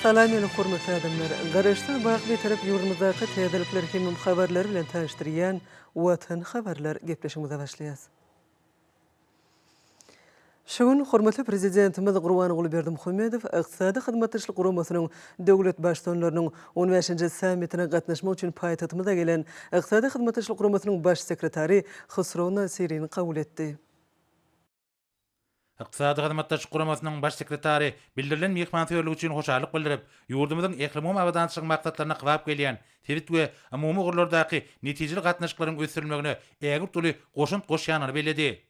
Salam meni hormatly adamlar! Garaşsyz baky Bitarap ýurdumyzdaky täzelikler hemem habarlar bilen tanyşdyrýan Watan habarlar gepleşigimize başlaýas. Şu gün hormatly Prezidentimiz Gurbanguly Berdimuhamedow Ykdysady Hyzmatdaşlyk Guramasynyň döwlet Baştutanlarynyň on bäşinji sammitine gatnaşmak üçin paýtagtymyza gelen Ykdysady Hyzmatdaşlyk Guramasynyň Baş sekretary Hysrow Nasirini kabul etdi. Ykdysady Hyzmatdaşlyk Guramasynyň Baş sekretary bildirilen myhmansöýerlik üçin hoşallyk bildirip, ýurdumyzyň ählumumy abadançylygyň maksatlaryna kybap gelýän sebit we umumy ugurlardaky netijeli gatnaşyklaryň ösdürilmegine ägirt uly goşant goşýandygyny belledi.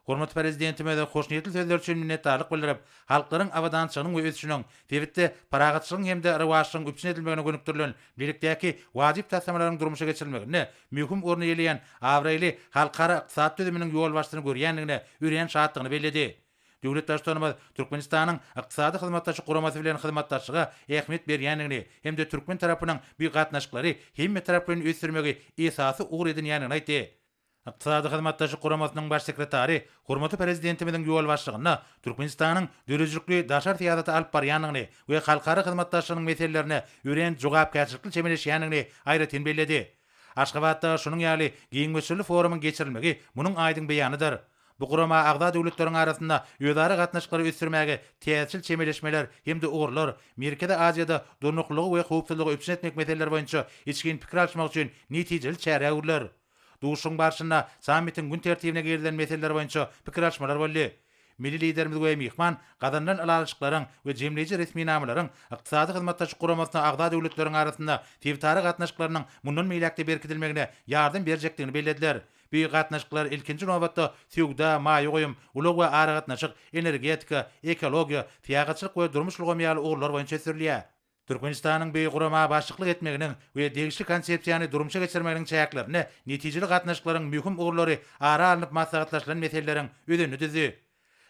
Hormatly Prezidentimize hoşniýetli sözleri üçin minnetdarlyk bildirip, halklaryň abadançylygynyň we ösüşiniň, sebitde parahatçylygyň hem-de rowaçlygyň üpjün edilmegine gönükdirilen bilelikdäki wajyp taslamalaryň durmuşa geçirilmeginde möhüm orny eýeleýän abraýly halkara ykdysady düzüminiň ýolbaşçysyny görýändigine örän şatdygyny belledi. Döwlet Baştutanymyz Türkmenistanyň Ykdysady Hyzmatdaşlyk Guramasy bilen hyzmatdaşlyga ähmiýet berýändigini hem-de türkmen tarapynyň bu gatnaşyklary hemmetaraplaýyn ösdürmegi esasy ugur edinýändigini aýtdy. Ykdysady Hyzmatdaşlyk Guramasynyň Baş sekretary hormatly Prezidentimiziň ýolbaşçylygynda Türkmenistanyň döredijilikli daşary syýasaty alyp barýandygyny we halkara hyzmatdaşlygynyň meselelerine örän jogapkärçilikli çemeleşýändigini aýratyn belledi. Aşgabatda şunuň ýaly giň möçberli forumyň geçirilmegi munuň aýdyň beýanydyr. Bu gurama agza döwletleriň arasynda özara gatnaşyklary ösdürmäge täzeçil çemeleşmeler hem-de ugurlar, Merkezi Aziýada durnuklylygy we howpsuzlygy üpjün etmek meseleleri boýunça içgin pikir alyşmak üçin netijeli çärä öwrüler. Duşuşygyň barşynda sammitiň gün tertibine girizilen meseleler boýunça pikir alyşmalar boldy. Milli Liderimiz we myhman gazanylan ylalaşyklaryň we jemleýji resminamalaryň Ykdysady Hyzmatdaşlyk Guramasyna agza döwletleriň arasynda sebitara gatnaşyklarynyň mundan beýläk-de berkidilmegine ýardam berjekdigini bellediler. Bu gatnaşyklar ilkinji nobatda söwda, maýa goýum, ulag we aragatnaşyk, energetika, ekologiýa, syýahatçylyk we durmuş ulgamy ýaly ugurlar boýunça ösdürilýär. Türkmenistanyň bu gurama başlyklyk etmeginiň we degişli Konsepsiýany durmuşa geçirmeginiň çäklerinde netijeli gatnaşyklaryň möhüm ugurlary ara alnyp maslahatlaşylan meseleleriň özenini düzdi.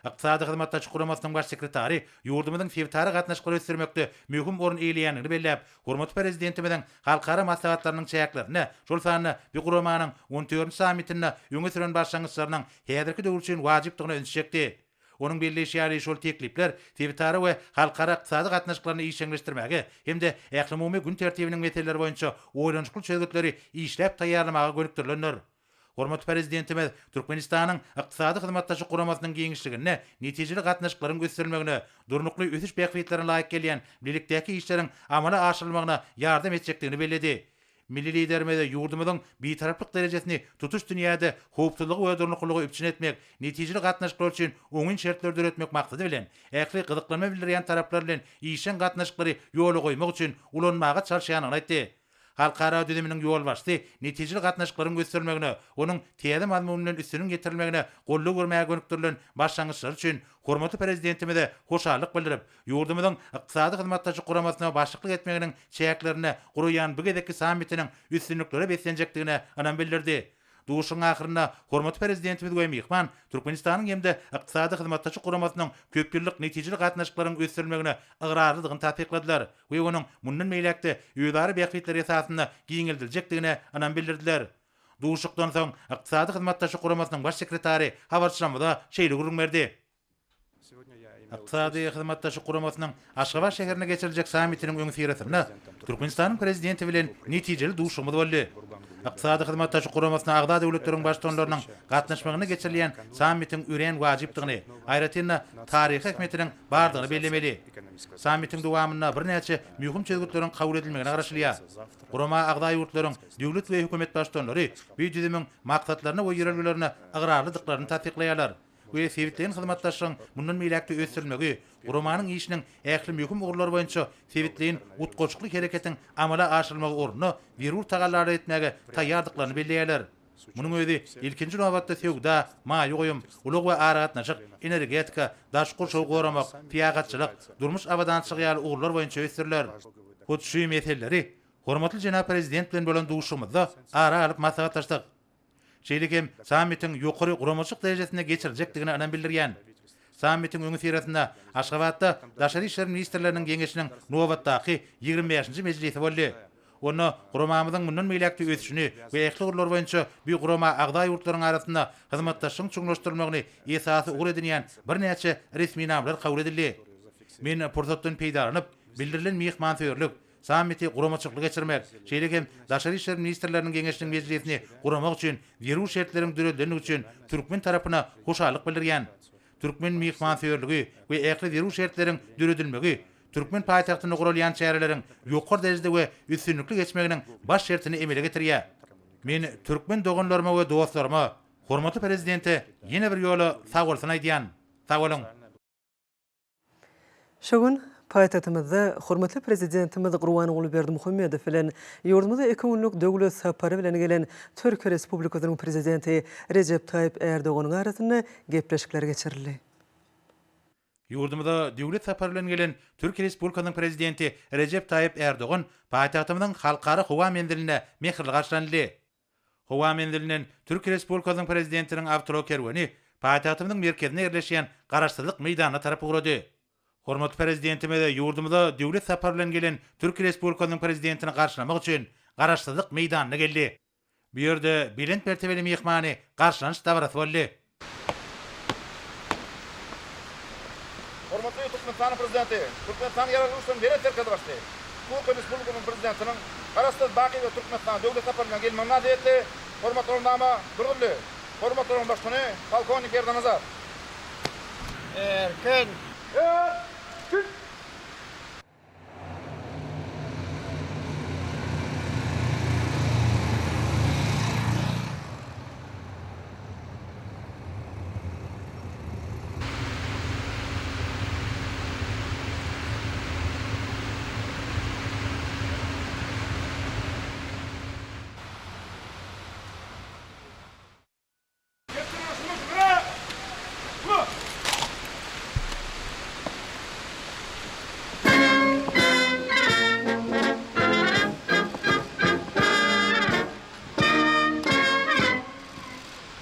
Ykdysady Hyzmatdaşlyk Guramasynyň Baş sekretary ýurdumyzyň sebitara gatnaşyklary ösdürmekde möhüm orun eýeleýändigini belläp, hormatly Prezidentimiziň halkara maslahatlarynyň çäklerinde, şol sanda bu guramanyň on dördünji sammitinde öňe süren başlangyçlarynyň häzirki döwür üçin wajypdygyna ünsi çekdi. Onuň belleýşi ýaly, şol teklipler sebitara we halkara ykdysady gatnaşyklaryny işjeňleşdirmäge hem-de ählumumy gün tertibiniň meseleleri boýunça oýlanyşykly çözgütleri işläp taýýarlamaga gönükdirilendir. Hormatly Prezidentimiz Türkmenistanyň Ykdysady Hyzmatdaşlyk Guramasynyň giňişliginde netijeli gatnaşyklaryň ösdürilmegine, durnukly ösüş bähbitlerine laýyk gelýän bilelikdäki işleriň amala aşyrylmagyna ýardam etjekdigini belledi. Milli Liderimiz ýurdumyzyň Bitaraplyk derejesini tutuş dünýäde howpsuzlygy we durnuklylygy üpjün etmek, netijeli gatnaşyklar üçin oňyn şertleri döretmek maksady bilen, ähli gyzyklanma bildirýän taraplar bilen işjeň gatnaşyklary ýola goýmak üçin ulanmaga çalyşýandygyny aýtdy. Halkara düzüminiň ýolbaşçysy netijeli gatnaşyklaryň ösdürilmegine, onuň täze mazmun bilen üstüniň ýetirilmegine goldaw bermäge gönükdirilen başlangyçlary üçin hormatly Prezidentimize hoşallyk bildirip, Ýurdumyzyň Ykdysady Hyzmatdaşlyk Guramasyna başlyklyk etmeginiň çäklerinde guraýan bu gezekki sammitiniň üstünliklere beslenjekdigine ynam bildirdi. Duşuşygyň ahyrynda hormatly Prezidentimiz we myhman Türkmenistanyň hem-de Ykdysady Hyzmatdaşlyk Guramasynyň köpýyllyk netijeli gatnaşyklaryň ösdürilmegine ygrarlydygyny tassykladylar we onuň mundan beýläk-de özara bähbitler esasynda giňeldiljekdigine ynam bildirdiler. Duşuşykdan soň Ykdysady Hyzmatdaşlyk Guramasynyň Baş sekretary habarçylarymyza şeýle gürrüň berdi. Ykdysady Hyzmatdaşlyk Guramasynyň Aşgabat şäherinde geçiriljek sammitiniň öňüsyrasynda Türkmenistanyň Prezidenti bilen netijeli duşuşygymyz boldy. Ykdysady Hyzmatdaşlyk Guramasyna agza döwletleriň Baştutanlarynyň gatnaşmagynda geçirilýän sammitiň örän wajypdygyny, aýratyn-da, taryhy ähmiýetiniň bardygyny bellemeli. Sammitiň dowamynda birnäçe möhüm çözgütleriň kabul edilmegine garaşylýar. Gurama agza ýurtlaryň döwlet we hökümet Baştutanlary bu düzümiň maksatlaryna we ýörelgelerine ygrarlydyklaryny tassyklaýarlar. we sebitleýin hyzmatdaşlygyň mundan beýläk-de ösdürilmegi, guramanyň işiniň ähli möhüm ugurlary boýunça sebitleýin utgaşykly hereketiň amala aşyrylmagy ugrunda zerur tagallalary etmäge taýýardyklaryny belleýärler. Munuň özi, ilkinji nobatda, söwda, maýa goýum, ulag we aragatnaşyk, energetika, daşky gurşawy goramak, syýahatçylyk, durmuş abadançylygy ýaly ugurlar boýunça ösdüriler. Hut şu meseleleri hormatly jenap Prezident bilen bolan duşuşygymyzda ara alyp maslahatlaşdyk. Şeýle hem sammitiň ýokary guramaçylyk derejesinde geçiriljekdigine ynam bildirýän. Sammitiň öňüsyrasynda Aşgabatda Daşary işler ministrleriniň geňeşiniň nobatdaky 25-nji mejlisi boldy. Onda guramamyzyň mundan beýläk-de ösüşini we ähli ugurlar boýunça bu gurama agza ýurtlaryň arasynda hyzmatdaşlygyň çuňlaşdyrylmagyny esasy ugur edinýän birnäçe resminamalar kabul edildi. Men pursatdan peýdalanyp, Bildirilen myhmansöýerlik, sammiti guramaçylykly geçirmek, şeýle hem Daşary işler ministrleriniň geňeşiniň mejlisini guramak üçin zerur şertleriň döredilendigi üçin türkmen tarapyna hoşallyk bildirýän. Türkmen myhmansöýerligi we ähli zerur şertleriň döredilmegi türkmen paýtagtynda guralýan çäreleriň ýokary derejede we üstünlikli geçmeginiň baş şertini emele getirýär. Men türkmen doganlaryma we dostlaryma, hormatly Prezidente ýene bir ýola sagbolsun aýdýan. Sag boluň! Şu gün paýtagtymyzda hormatly Prezidentimiz Gurbanguly Berdimuhamedow bilen ýurdumyza iki günlük döwlet sapary bilen gelen Türkiýe Respublikasynyň Prezidenti Rejep Taýyp Ärdoganyň arasynda gepleşikler geçirildi. Ýurdumyza döwlet sapary bilen gelen Türkiýe Respublikasynyň Prezidenti Rejep Taýyp Ärdogan paýtagtymyzyň Halkara howa menzilinde mähirli garşylanyldy. Howa menzilinden Türkiýe Respublikasynyň Prezidentiniň awtoulag kerweni paýtagtymyzyň merkezinde ýerleşýän Garaşsyzlyk meýdanyna tarap ugrady. Hormatly Prezidentimiz ýurdumyza döwlet sapary bilen gelen Türkiýe Respublikasynyň Prezidentini garşylamak üçin Garaşsyzlyk meýdanyna geldi. Bu ýerde belent mertebeli myhmany garşylanyş dabarasy boldy. Hormatly Türkmenistanyň Prezidenti, Türkmenistanyň Ýaragly Güýçleriniň Belent Serkerdebaşysy, Türkiýe Respublikasynyň Prezidentiniň Garaşsyz, baky we Türkmenistana döwlet sapary bilen gelmegi mynasybetli Hormat Urnama duruzyldy. Hormat Urnama baştutany, polkownik Erdannazar. Erkin! Erkin!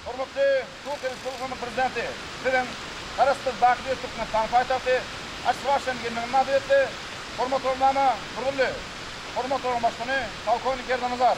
Hormatly Türkiýe Respublikasynyň Prezidenti, Siziň Garaşsyz, baky Beýik Türkmenistanyň paýtagty Aşgabat şäherine gelmegiňiz mynasybetli Hormat Urnama duruldy. Hormat Urnama baştutany, polkownik Erdannazar.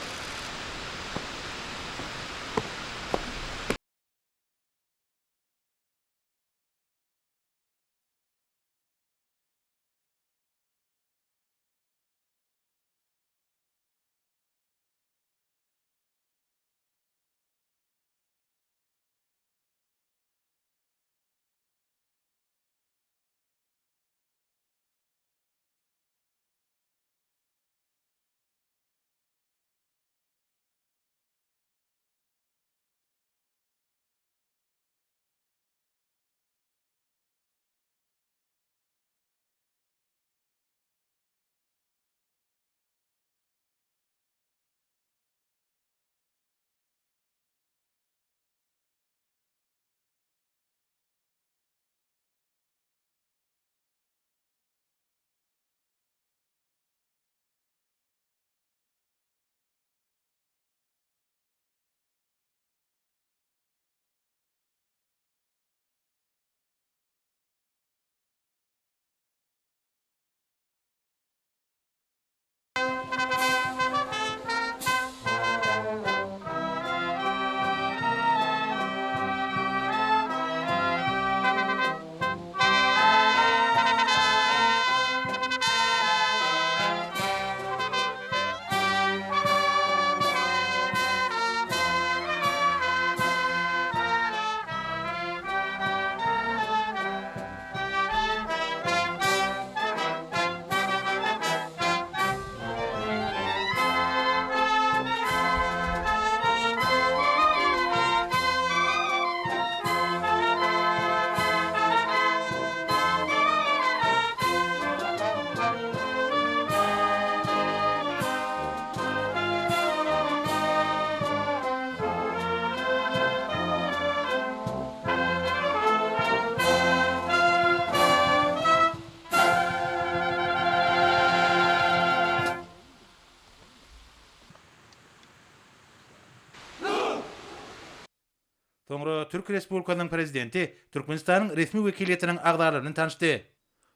Soňra Türk Respublikasynyň Prezidenti Türkmenistanyň resmi wekiliýetiniň agzalary bilen tanyşdy.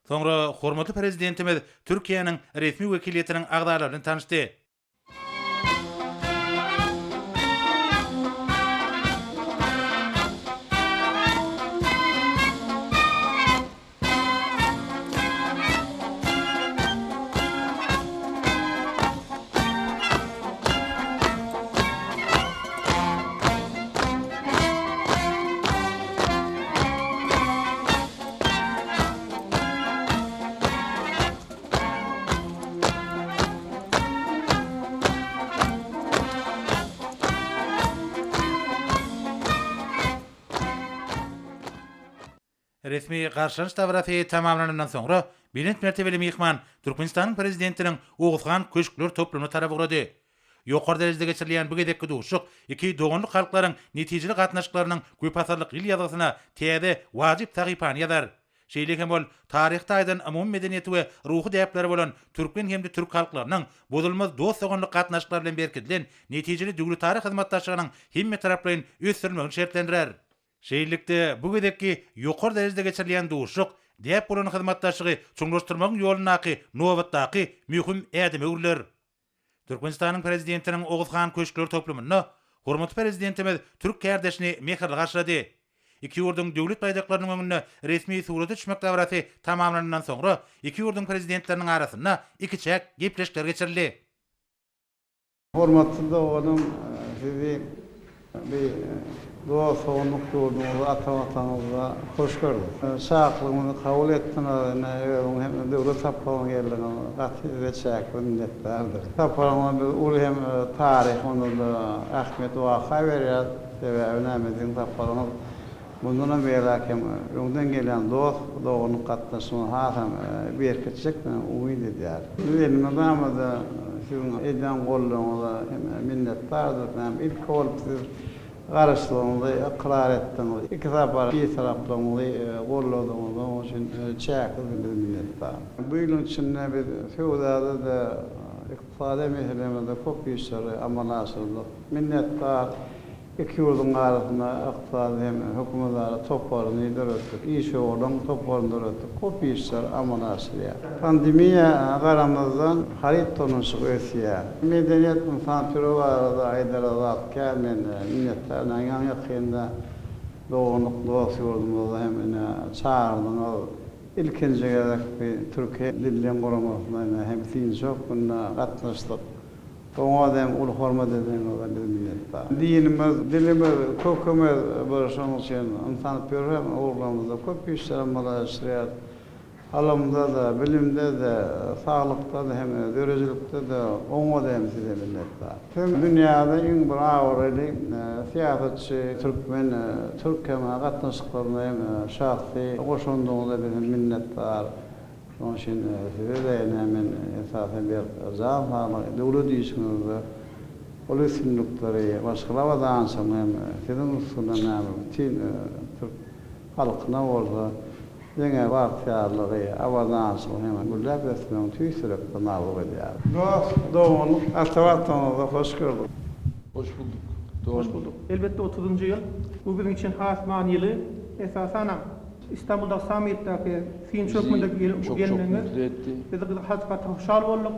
Soňra hormatly Prezidentimiz Türkiýäniň resmi wekiliýetiniň agzalary bilen tanyşdy. Resmi garşylanyş dabarasy tamamlanandan soňra, belent mertebeli myhman Türkmenistanyň Prezidentiniň Oguzhan köşkler toplumyna tarap ugrady. Ýokary derejede geçirilýän bu gezekki duşuşyk iki doganlyk halklaryň netijeli gatnaşyklarynyň köpasyrlyk ýyl ýazgysyna täze wajyp sahypany ýazar. Şeýle hem ol taryhy taýdan umumy medeniýeti we ruhy däpleri bolan türkmen hem-de türk halklarynyň bozulmaz dost-doganlyk gatnaşyklary bilen berkidilen netijeli döwletara hyzmatdaşlygynyň hemmetaraplaýyn ösdürilmegini şertlendirer. Şeýlelikde, bu gezekki ýokary derejede geçirilýän duşuşyk däp bolan hyzmatdaşlygy çuňlaşdyrmagyň ýolundaky nobatdaky möhüm ädime öwrüler. Türkmenistanyň Prezidentiniň Oguz han köşkleri toplumynda hormatly Prezidentimiz türk kärdeşini mähirli garşylady. Iki ýurduň Döwlet baýdaklarynyň öňünde resmi surata düşmek dabarasy tamamlanandan soňra, iki ýurduň Prezidentleriniň arasynda ikiçäk gepleşikler geçirildi. Hormatly doganym, sizi bi dost-doganlyk ýurduňyzda, ata Watanyňyzda hoş gördük. Çakylygymyzy kabul etdiňiz, ine, özüňiz hem döwlet saparyna geldiňiz. Gaty size çäksiz minnetdardyr. Saparyňyza biz uly hem taryhy onda-da ähmiýet waka berýäris. Sebäbi näme, siziň saparyňyz Mundanam beýläk hem öňden gelýän dost-doganlyk gatnaşygyny hasam berkitjekdigine umyt edýäris. Biz elmydama-da siziň edýän goldawyňyza hem minnetdardyrys. Näme, ilki bolup siz Garaşsyzlygymyzy ykrar etdiňiz, iki sapar Bitaraplygyňyzy golladyňyz, onuň üçin çäksiz biz minnetdar. Bu ýylyň içinde biz söwdada-da, ykdysady meselemizde köp işleri amala aşyrdyk. Minnetdar. Iki ýurduň arasynda ykdysady hem hökümetara toparyny döretdik, işewürligiň toparyny döretdik, köp işler amala aşyrýar. Pandemiýa garamazdan haryt dolanyşygy ösýär. Medeniýet, ynsanperwer barada aýdara zat kän, men minnetdar, ine ýaňy-ýakynda doganlyk dost ýurdumyzda hem ine çagyrdyňyz, ilkinji gezek bi Türkiýe Dilleň guramasyna ine hem synçy hökmünde gatnaşdyk. Oňa hem uly hormat edeniňize biz minnetdar. Dinimiz, dilimiz, kökümiz bir şonuň üçin ynsanperwer hem ugurlarymyzda köp işler amala aşyrýarys. Ylymda-da, bilimde-de, saglykda-da hem döredijilikde-de oňa-da hem size minnetdar. Siz dünýäde iň bir abraýly syýasatçy türkmen, türk hem gatnaşyklarynda hem şahsy goşandyňyza biz hem minnetdar. Şonuň üçin size-de ine men esasy berk jan saglyk, döwlet işiňizde uly üstünlikleri, maşgala abadançylygyny hem siziň üstüňizden näme bütin türk halkyna bolsa diňe bagtyýarlygy, abadançylygy hem gülläp ösmegini tüýs ýürekden arzuw edýärin. Dost, doganlyk ata Watanymyzda hoş gördük. Hoş bulduk. Hoş bulduk. Elbetde otuzynjy ýyl bu biziň üçin has manyly, esasanam Istanbuldaky sammitdäki synçy hökmünde gelmegiňiz bizi has gaty hoşal bolduk.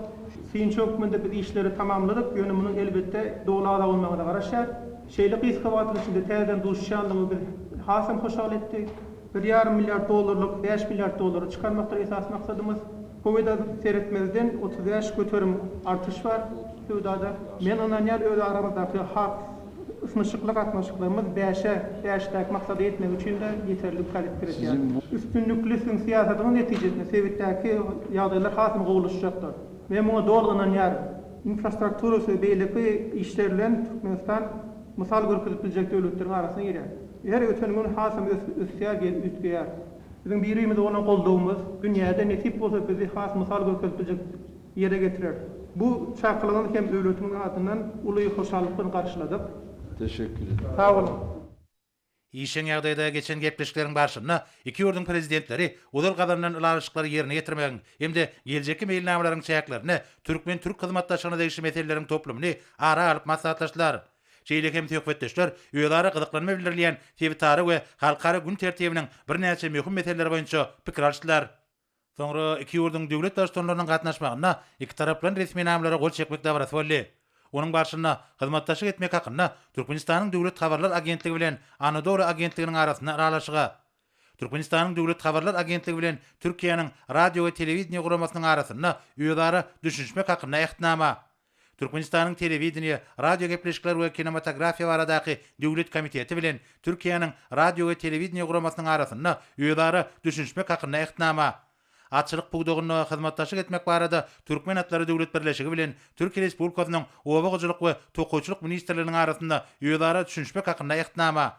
Synçy hökmünde biz işleri tamamladyk, ýöne munuň elbetde doly agza bolmagyna garaşýar. Şeýle gysga wagtyň içinde täzeden duşuşýanlygymyz bizi hasam hoşal etdi. Bir ýarym milliard dollarlyk bäş milliard dollara çykarmakdyr esasy maksadymyz. Kowida seretmezden 35% artyş bar söwdada. Men ynanýan öz aramyzdaky has Ysnyşykly gatnaşyklarymyz bäşe, bäşdäki maksada ýetmek üçin-de ýeterlik talyp edýär. Üstünlikli siziň syýasatyňyz netijesinde sebitdäki ýagdaýlar hasam gowulaşjakdyr. Men muňa doly ynanýaryn. Infrastrukturasy we beýleki işler bilen Türkmenistan mysal görkezip biljek döwletleriň arasyna girýär. Her öten gün hasam ösýär, üýtgeýär. Biziň bir-birimize bolan goldawymyz dünýäde nesip bolsa bizi has mysal görkezip biljek ýere getirer. Bu çakylygyňyzy hem döwletimiziň adyndan uly hoşallyk bilen garşyladyk. Teşekkür ederim. Sag boluň. Işjeň ýagdaýda geçen gepleşikleriň barşynda iki ýurduň Prezidentleri ozal gazanylan ylalaşyklary ýerine ýetirmegiň hem-de geljekki meýilnamalaryň çäklerinde türkmen-türk hyzmatdaşlygyna degişli meseleleriň toplumyny ara alyp maslahatlaşdylar. Şeýle hem söhbetdeşler özara gyzyklanma bildirilýän sebitara we halkara gün tertibiniň birnäçe möhüm meseleleri boýunça pikir alyşdylar. Soňra iki ýurduň döwlet Baştutanlarynyň gatnaşmagynda ikitaraplaýyn resminamalara gol çekmek dabarasy boldy. Onuň barşynda hyzmatdaşlyk etmek hakynda Türkmenistanyň Döwlet habarlar agentligi bilen Anadolu agentliginiň arasynda ylalaşyga, Türkmenistanyň Döwlet habarlar agentligi bilen Türkiýäniň Radio we telewideniýe guramasynyň arasynda özara düşünişmek hakynda Ähtnama, Türkmenistanyň Telewideniýe, radiogepleşikler we kinematografiýa baradaky döwlet komiteti bilen Türkiýäniň Radio we telewideniýe guramasynyň arasynda özara düşünişmek hakynda Ähtnama, Atçylyk pudagynda hyzmatdaşlyk etmek barada Türkmen atlary döwlet birleşigi bilen Türkiýe Respublikasynyň Oba hojalyk we tokaýçylyk ministrliginiň arasynda özara düşünişmek hakynda Ähtnama.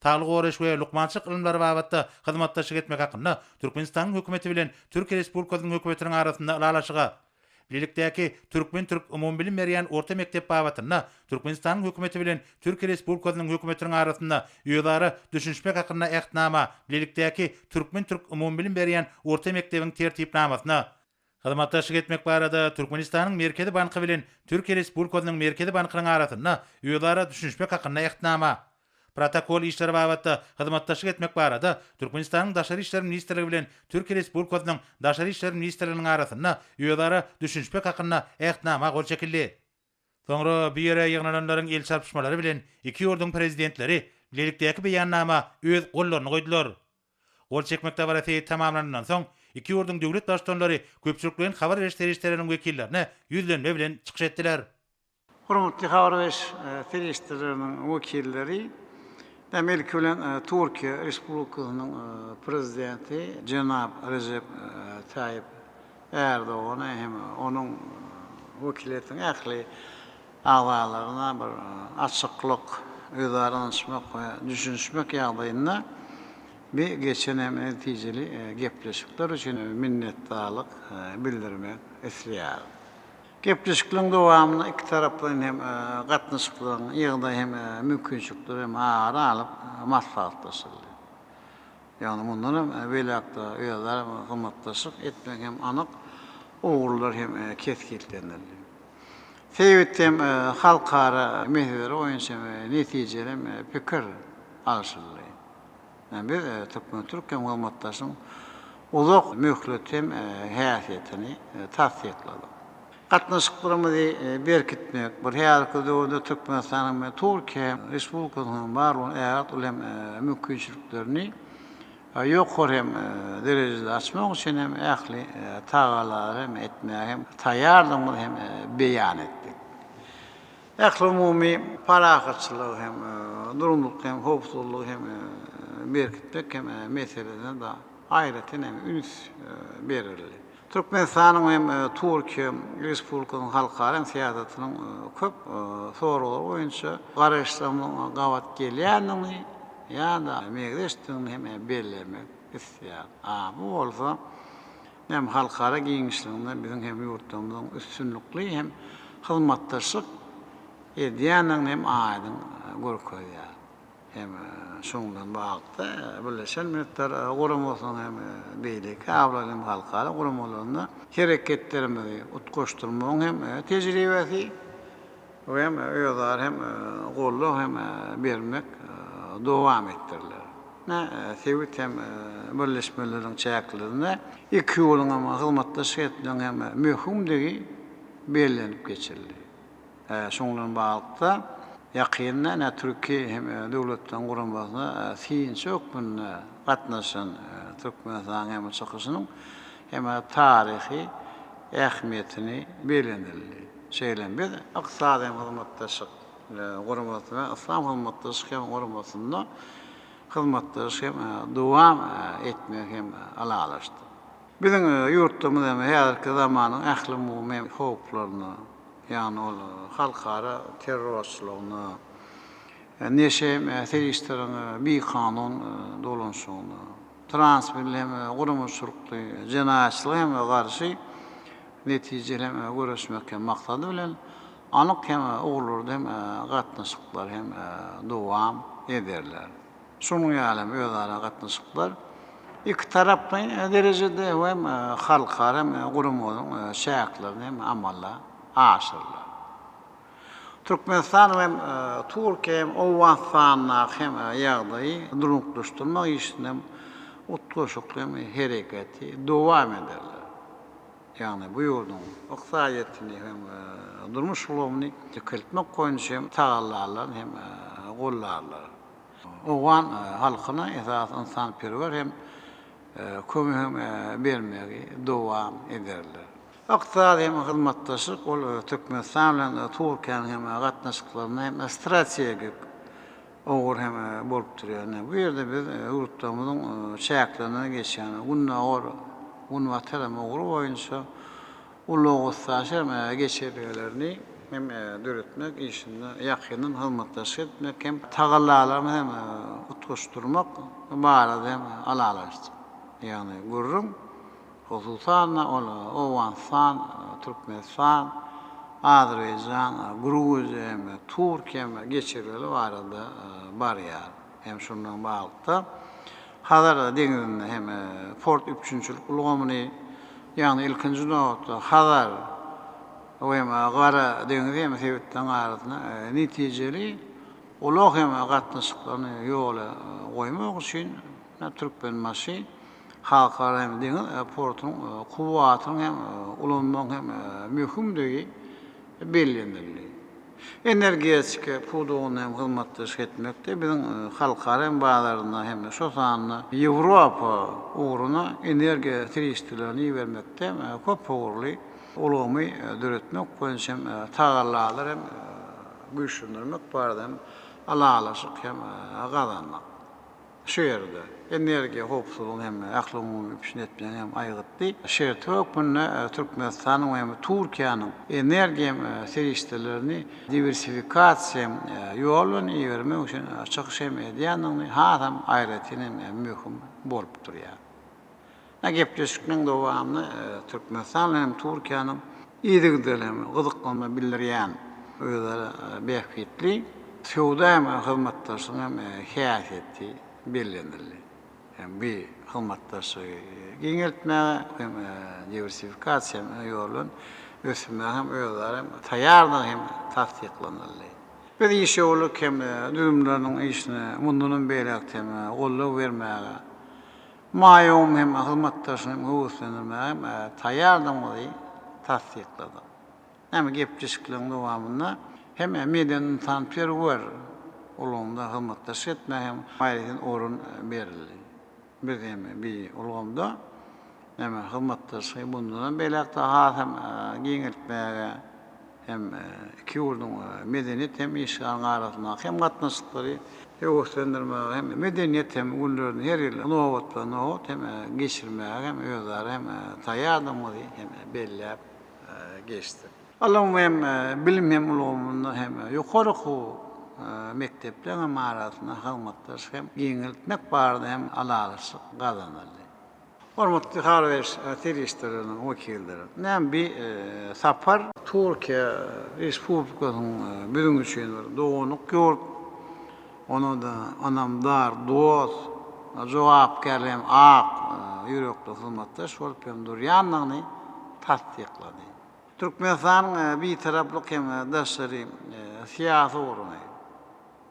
Saglygy goraýyş we lukmançylyk ylymlary babatda hyzmatdaşlyk etmek hakynda Türkmenistanyň Hökümeti bilen Türkiýe Respublikasynyň Hökümetiniň arasynda Ylalaşyga, Bilelikdäki türkmen-türk umumybilim berýän orta mekdep babatynda Türkmenistanyň Hökümeti bilen Türkiýe Respublikasynyň Hökümetiniň arasynda özara düşünişmek hakynda Ähtnama, Bilelikdäki türkmen-türk umumybilim berýän orta mekdebiň Tertipnamasyna, Hyzmatdaşlyk etmek barada Türkmenistanyň Merkezi banky bilen Türkiýe Respublikasynyň Merkezi bankynyň arasynda özara düşünişmek hakynda Ähtnama, Protokol işleri babatda hyzmatdaşlyk etmek barada Türkmenistanyň Daşary işler ministrligi bilen Türkiýe Respublikasynyň Daşary işler ministrliginiň arasynda özara düşünişmek hakynda Ähtnama gol çekildi. Soňra bu ýere ýygnananlaryň el çarpyşmalary bilen iki ýurduň Prezidentleri bilelikdäki Beýannama öz gollaryny goýdular. Gol çekmek dabarasy tamamlanandan soň, iki ýurduň döwlet Baştutanlary köpçülikleýin habar beriş serişdeleriniň wekillerine ýüzlenme bilen çykyş etdiler. Hormatly habar beriş serişdeleriniň wekilleri, hem ilki bilen Türkiýe Respublikasynyň Prezidenti jenap Rejep Taýyp Ärdogana hem onuň wekiliýetiniň ähli agzalaryna bir açyklyk, özara ynanyşmak we düşünişmek ýagdaýynda bi geçen hem netijeli gepleşikler üçin minnetdarlyk bildirmek isleýärin. Gepleşikleriň dowamynda ikitaraplaýyn hem gatnaşyklaryň ýagdaýy hem mümkinçilikleri hem ara alyp maslahatlaşyldy. Ýagny mundan hem beýläk-de özara hyzmatdaşlyk etmegiň hem anyk ugurlary hem kesgitlenildi. Sebit hem halkara meseleleri boýunça hem netijeli hem pikir alşyldy. Biz türkmen-türk hem hyzmatdaşlygyň uzak möhletli hem häsiýetini tassykladyk. Gatnaşyklarymyzy berkitmek, bir häzirki döwürde Türkmenistanyň we Türkiýe Respublikasynyň bar bolan ägirt uly hem mümkinçiliklerini ýokary hem derejede açmak üçin hem ähli tagallalary hem etmäge hem taýýardygymyzy hem beýan etdik. Ählumumy parahatçylygy hem, durumlyk hem, howpsuzlygy hem berkitmek hem meselesine-de aýratyn hem üns berildi. Türkmenistanyň hem Türkiýe Respublikasynyň halkara syýasatynyň köp soraglary boýunça garaýyşlarymyzyň gabat gelýändigini ýa-da meňzeşdigini hem bellemek isleýärin. A bu bolsa hem halkara giňişliginde biziň hem ýurtlarymyzyň üstünlikli hem hyzmatdaşlyk edýändigini hem aýdyň görkezýär. Hem şunuň bilen baglylykda, Birleşen Milletler Guramasynyň hem beýleki abraýly hem halkara guramalarynda hereketlerimizi utgaşdyrmagyň hem tejribesi we hem özara hem goldaw hem bermek dowam etdiriler. Sebit hem birleşmeleriň çäklerinde iki ýurduň hem hyzmatdaşlyk etmegiň hem möhümdigi bellenip geçildi. Şunuň bilen baglylykda, ýakynda ine Türki hem Döwletleriň Guramasyna synçy hökmünde gatnaşan Türkmenistanyň hem çykyşynyň hem taryhy ähmiýetini bellenildi. Şeýle hem biz Ykdysady hem hyzmatdaşlyk guramasy we Yslam hyzmatdaşlyk hem guramasynda hyzmatdaşlyk hem dowam etmegi hem ylalaşdyk. Biziň ýurtlarymyz hem häzirki zamanyň ählumumy howplaryna, ýagny ol halkara terrorçylygyna, neşe serişdeleriň bikanun dolanyşygyna, transmilli hem guramaçylykly jenaýatçylyga hem garşy netijeli hem göreşmek hem maksady bilen anyk hem ugurlarda hem gatnaşyklar hem dowam ederler. Şonuň ýaly hem özara gatnaşyklar ikitaraplaýyn derejede hem halkara hem guramalaryň çäklerinde hem amala aşyrylar. Türkmenistan hem Türkiýe hem Owganystandaky hem ýagdaýy durnuklaşdyrmak işinde hem utgaşykly hem hereketi dowam ederler. Ýagny bu ýurduň ykdysadyýetini hem durmuş ulgamyny dikeltmek boýunça hem tagallalaryny hem goldarlar. Owgan halkyna esasy ynsanperwer hem kömek hem bermegi dowam ederler. Ykdysady hem hyzmatdaşlyk ol Türkmenistan bilen Türkiýäniň hem gatnaşyklarynda hem strategik ugur hem bolup durýar. Ine, bu ýerde biz ýurtlarymyzyň çäklerinden geçýän Gündogar, Günbatar hem ugry boýunça ulag-üstaşyr geçelgelerini hem döretmek işinde ýakyndan hyzmatdaşlyk etmek hem tagallalarymyzy hem utgaşdyrmak. utgaşdyrmak barada hem ylalaşdyk. Ýagny gürrüň, hususan-da, ol Owganystan, Türkmenistan, Azerbaýjan, Gruziýa hem Türkiýe geçelgeli barada barýar. Hem şundan baglylykda, Hazar deňzinde hem port üpjünçilik ulgamyny, ýagny ilkinji nobatda Hazar we hem Gara deňiz hem sebitleriň arasynda netijeli ulag hem gatnaşyklaryny ýola goýmak üçin Türkmenbaşy halkara hem deňiz portunyň kuwwatynyň hem ulanmagyň hem möhümdigi bellenildi. Energetika pudagynda hem hyzmatdaşlyk etmekde biziň halkara hem bazarynda hem-de şol sanda Ýewropa ugruna energiýa serişdelerini ibermekde köp ugurly ulgamy döretmek boýunça hem tagallalary hem güýçlendirmek barada hem ylalaşyk hem gazandyk. Şu ýerde, energiýa howpsuzlygyny hem ählumumy üpjün etmegiň hem aýgytly şerti hökmünde Türkmenistanyň we hem Türkiýäniň energiýa serişdelerini diwersifikasiýa ýol bilen ibermek üçin çykyş hem edýändigini hasam aýratyn hem möhüm bolup durýar. Gepleşikleň dowamynda Türkmenistan bilen hem Türkiýäniň yzygiderli hem gyzyklanma bildirýän özara bähbitli söwda hem hyzmatdaşlygyň hem häsiýeti bellenildi. Hem bu hyzmatdaşlygy giňeltmäge hem diwersifikasiýa ýoly bilen ösdürmäge hem özara hem taýýardygy hem tassyklanyldy. Biz işewürlik hem düzümleriniň işine mundanam beýläk hem goldaw bermäge Maýa hem hyzmatdaşlygyny hem höweslendirmäge hem taýýardygymyzy tassykladyk. Hem gepleşikleriň dowamynda hem medeni-ynsanperwer ulgamda hyzmatdaşlyk etmäge hem aýratyn orun berildi. Biz hem bi ulgamda hem hyzmatdaşlygy mundanam beýläk-de has hem giňeltmäge, hem iki ýurduň medeniýet hem işgäriniň arasyndaky hem gatnaşyklary höweslendirmäge hem medeniýet hem günlerini her ýyl nobatma-nobat hem geçirmäge hem özara hem taýýardygymyzy hem belläp geçdik. Ylym hem bilim hem ulgamynda hem ýokary okuw mekdepleriň hem arasynda hyzmatdaşlyk hem giňeltmek barada hem ylalaşyk gazanyldy. Hormatly habar beriş serişdeleriniň wekilleri, näme bi sapar? Türkiýe Respublikasynyň biziň üçin bir doganlyk ýurt, ona-da ynamdar dost, jogapkär hem ak ýürekli hyzmatdaş bolup hem durýandygyny tassyklady. Türkmenistanyň Bitaraplyk hem daşary syýasy ugruny,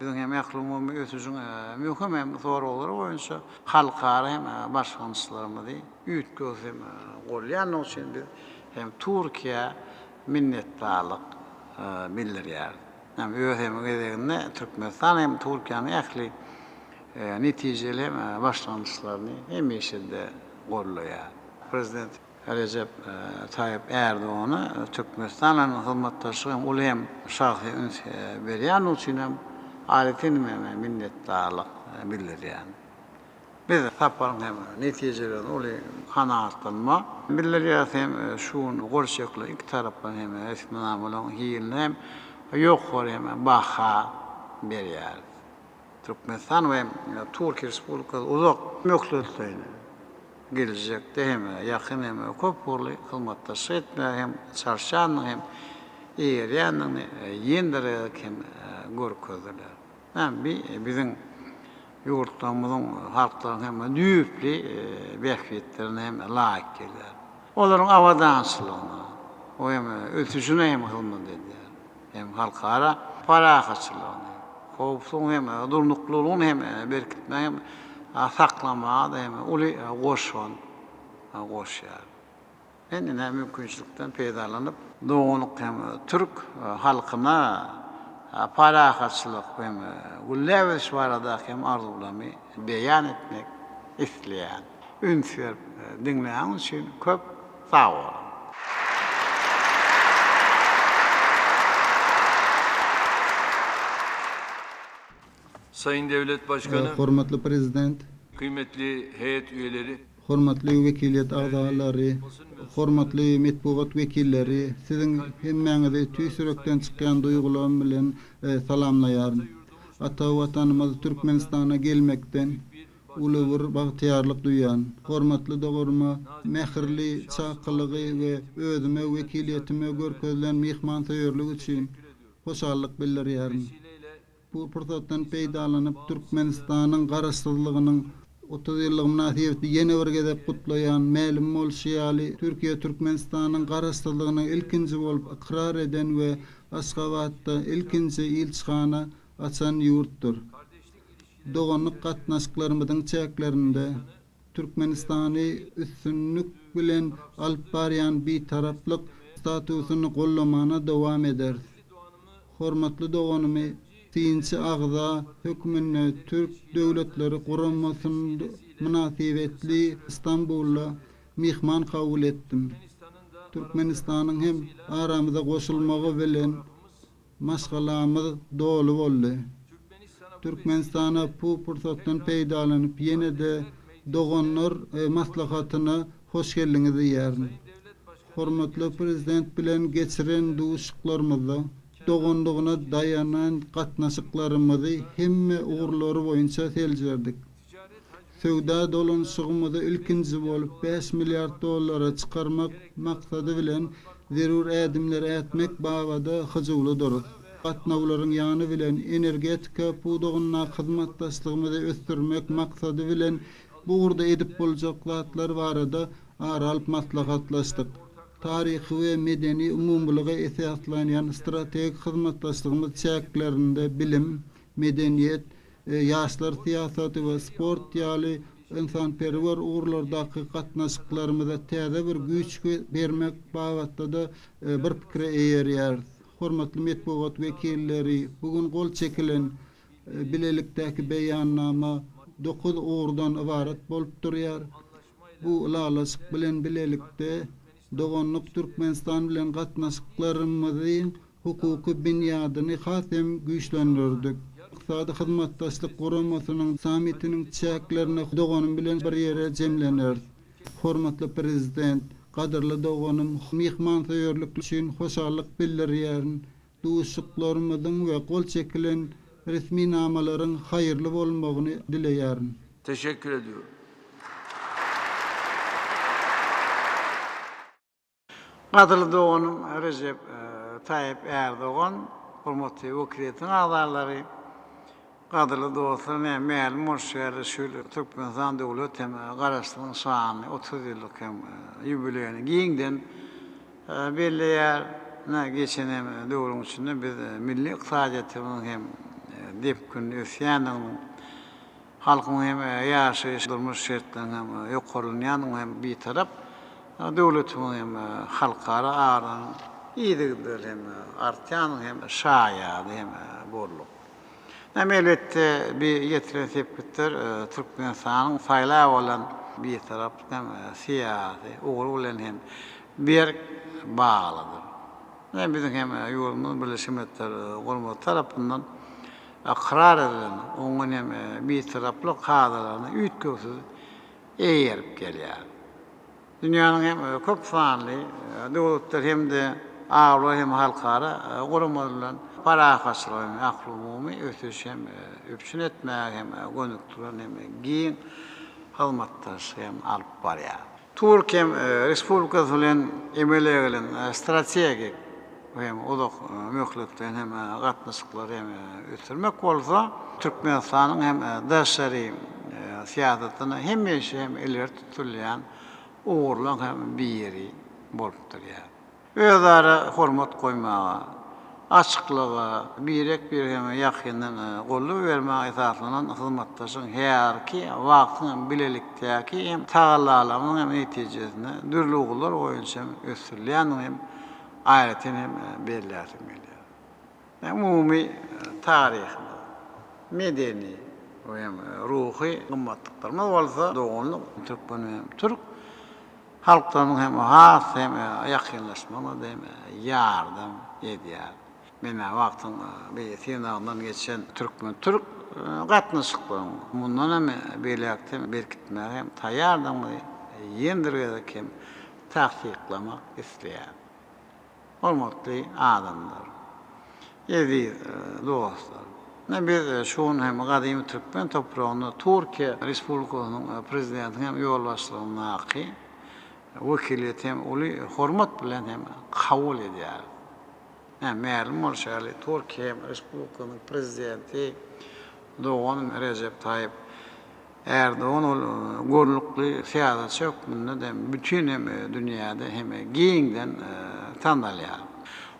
Biziň hem ählumumy ösüşiň möhüm hem soraglary boýunça halkara hem başlangyçlarymyzy üýtgewsiz hem golýandygy üçin biz hem Türkiýä minnetdarlyk bildirýäris. Hem öz hem gezeginde Türkmenistan hem Türkiýäniň ähli netijeli hem başlangyçlaryny hemişe-de goldaýar. Prezident Rejep Taýyp Ärdogana Türkmenistan bilen hyzmatdaşlyga hem uly hem şahsy üns berýändigi üçin hem aýratyn hem minnetdarlyk bildirýän. Biz saparyň hem netijelerini uly kanagatlanma bildirýäris hem şu gün gol çekilen ikitaraplaýyn hem resminamalaryň hiline hem ýokary hem baha berýäris. Türkmenistan we Türkiýe Respublikasy uzak möhletleýin geljekde hem ýakyn hem köp ugurly hyzmatdaşlyk etmäge hem çalyşýandygyny hem eýerýändigini ýene bir gezek hem görkezdiler. Hem bi biziň ýurtlarymyzyň halklaryň hem düýpli bähbitlerine hem laýyk gelýär. Olaryň abadançylygyna we hem ösüşine hem hyzmat edýär. Hem halkara parahatçylygyny, howpsuzlygyny hem durnuklylygyny hem berkitmäge hem saklamaga-da hem uly goşant goşýar. Men ine mümkinçilikden peýdalanyp, doganlyk hem türk halkyna parahatçylyk hem gülläp ösüş baradaky hem arzuwlarymy beýan etmek isleýän. Üns berip diňläniňiz üçin köp sag boluň. Sayın Devlet Başkanı. Hormatly Prezident. Kıymetli heyet üyeleri. Hormatly wekiliýet agzalary, hormatly metbugat wekilleri, siziň hemmäňizi tüýs ýürekden çykýan duýgularym bilen salamlaýaryn. Ata Watanymyz Türkmenistana gelmekden uly bir bagtyýarlyk duýýan. Hormatly doganyma mähirli çakylygy we özüme, wekiliýetime görkezilen myhmansöýerlik üçin hoşallyk bildirýärin. Bu pursatdan peýdalanyp, Türkmenistanyň Garaşsyzlygynyň 30 ýyllygy mynasybetli ýene bir gezek gutlaýan. Mälim bolşy ýaly, Türkiýe Türkmenistanyň Garaşsyzlygyny ilkinji bolup ykrar eden we Aşgabatda ilkinji ilçihana açan ýurtdur. Doganlyk gatnaşyklarymyzyň çäklerinde Türkmenistany üstünlik bilen alyp barýan Bitaraplyk statusyny gollamana dowam ederis. Hormatly doganymy synçy agza hökmünde Türk Döwletleri Guramasynda mynasybetli Stambulda myhman kabul etdim. Türkmenistanyň hem aramyza goşulmagy bilen maşgalamyz doly boldy. Türkmenistana bu pursatdan peýdalanyp ýene-de doganlar maslahatyna hoş geldiňiz diýýärin. Hormatly Prezident bilen geçiren duşuşyklarymyzda doganlygyna daýanan gatnaşyklarymyzy hemme ugurlary boýunça seljerdik. Söwda dolanyşygymyzy ilkinji bolup bäş milliard dollara çykarmak maksady bilen zerur ädimleri ätmek babada hyjuwlydyrys. Gatnawlaryň ýany bilen energetika pudagyndaky hyzmatdaşlygymyzy ösdürmek maksady bilen bu ugurda edip boljak zatlar barada ara alyp maslahatlaşdyk. Taryhy we medeni umumylyga esaslanýan strategik hyzmatdaşlygymyz çäklerinde bilim, medeniýet, ýaşlar syýasaty we sport ýaly ynsanperwer ugurlardaky gatnaşyklarymyza täze bir güýç bermek babatda-da bir pikire eýerýäris. Hormatly metbugat wekilleri, bu gün gol çekilen Bilelikdäki beýannama dokuz ugurdan ybarat bolup durýar. Bu ylalaşyk bilen bilelikde doganlyk Türkmenistan bilen gatnaşyklarymyzyň hukuky binýadyny has hem güýçlendirdik. Ykdysady Hyzmatdaşlyk Guramasynyň sammitiniň çäklerinde doganym bilen bir ýere jemleneris. Hormatly Prezident, gadyrly doganym, myhmansöýerlik üçin hoşallyk bildirýärin. Duşuşyklarymyzyň we gol çekilen resminamalaryň haýyrly bolmagyny dileýärin. Teşekkür ediyorum. Gadyrly doganym Rejep Taýyp Ärdogan, hormatly wekiliýetiň agzalary, gadyrly dostlar, ine, mälim bolşy ýaly, şu ýyl Türkmenistan döwlet hem Garaşsyzlygyň şanly 30 ýyllyk hem ýubileýini giňden belleýär. Ine, geçen hem döwrüň içinde biz milli ykdysadyýetimiziň hem depginli ösýändiginiň, Halkyň hem ýaşaýyş-durmuş şertleriniň hem ýokarlanýandygyny hem Bitarap döwletimiziň hem halkara abraýynyň yzygiderli hem artýandygyny hem şaýady hem bolduk. Hem elbetde bi ýetilen sepgitler Türkmenistanyň saýlap alan Bitaraplyk hem syýasy ugry bilen hem berk baglydyr. Hem biziň hem ýurdumyz Birleşen Milletler Guramasy tarapyndan ykrar edilen oňyn hem Bitaraplyk kadalaryna üýtgewsiz eýerip gelýär. Dünýäniň hem köp sanly döwletleri hem-de abraý hem halkara guramalary bilen parahatçylygy hem ählumumy ösüşi hem üpjün etmäge hem gönükdirilen hem giň hyzmatdaşlyk hem alyp barýar. Türkiýe Respublikasy bilen emele gelen strategik hem uzak möhletleýin hem gatnaşyklary hem ösdürmek bolsa, Türkmenistanyň hem daşary syýasatynda hemişe hem ileri tutulýan ugurlaryň hem biri bolup durýar. Özara hormat goýmaga, açyklyga, birek-birege ýakyndan goldaw bermäge esaslanan hyzmatdaşlygyň häzirki wagtyň hem bilelikdäki hem tagallalarynyň hem netijesinde dürli ugurlar boýunça hem ösdürilýändigini hem aýratyn hem belläsim gelýär. Umumy taryhymyz, medeni we hem ruhy gymmatlyklarymyz bolsa doganlyk türkmen hem türk Halklaryň hem has hem ýakynlaşmagyna hem ýardam edýär. Menä wagtyň bir synagyndan geçen türkmen-türk gatnaşyklaryň mundan hem beýläkde berkitmäge hem taýýardygymyzy ýene bir gezek hem tassyklamak isleýärin. Hormatly adamlar! Eziz dostlar! Ine biz şu gün hem gadymy türkmen topragynda Türkiýe Respublikasynyň Prezidentiniň hem ýolbaşçylygyndaky wekiliýeti hem uly hormat bilen hem kabul edýäris. Ine mälim bolşy ýaly Türkiýe Respublikasynyň Prezidenti doganym Rejep Taýyp Ärdogan ol görnükli syýasatçy hökmünde-de bütin hem dünýäde hem giňden tanalýar.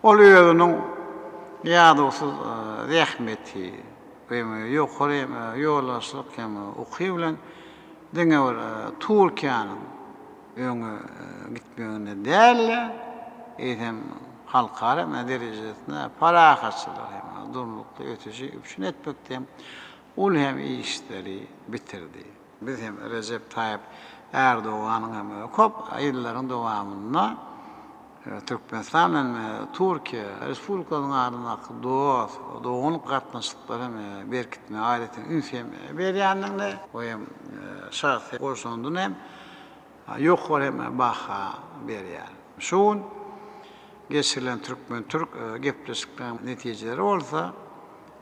Ol özüniň ýadawsyz zähmeti we ýokary hem ýolbaşçylyk hem ukyby bilen diňe bir Türkiýäniň öňe gitmeginde däl-de, eýsem halkara derejesinde parahatçylygy hem durnukly ösüşi üpjün etmekde hem Ol hem işleri bitirdi. Biz hem Rejep Taýyp Ärdoganyň hem köp ýyllaryň dowamynda Türkmenistan bilen Türkiýe Respublikasynyň arasyndaky dost, doganlyk gatnaşyklary hem berkitmäge aýratyn üns hem berýändigini we hem şahsy goşandyny hem ýokary hem baha berýär. Şu gün geçirilen türkmen-türk gepleşikleriniň netijeleri bolsa,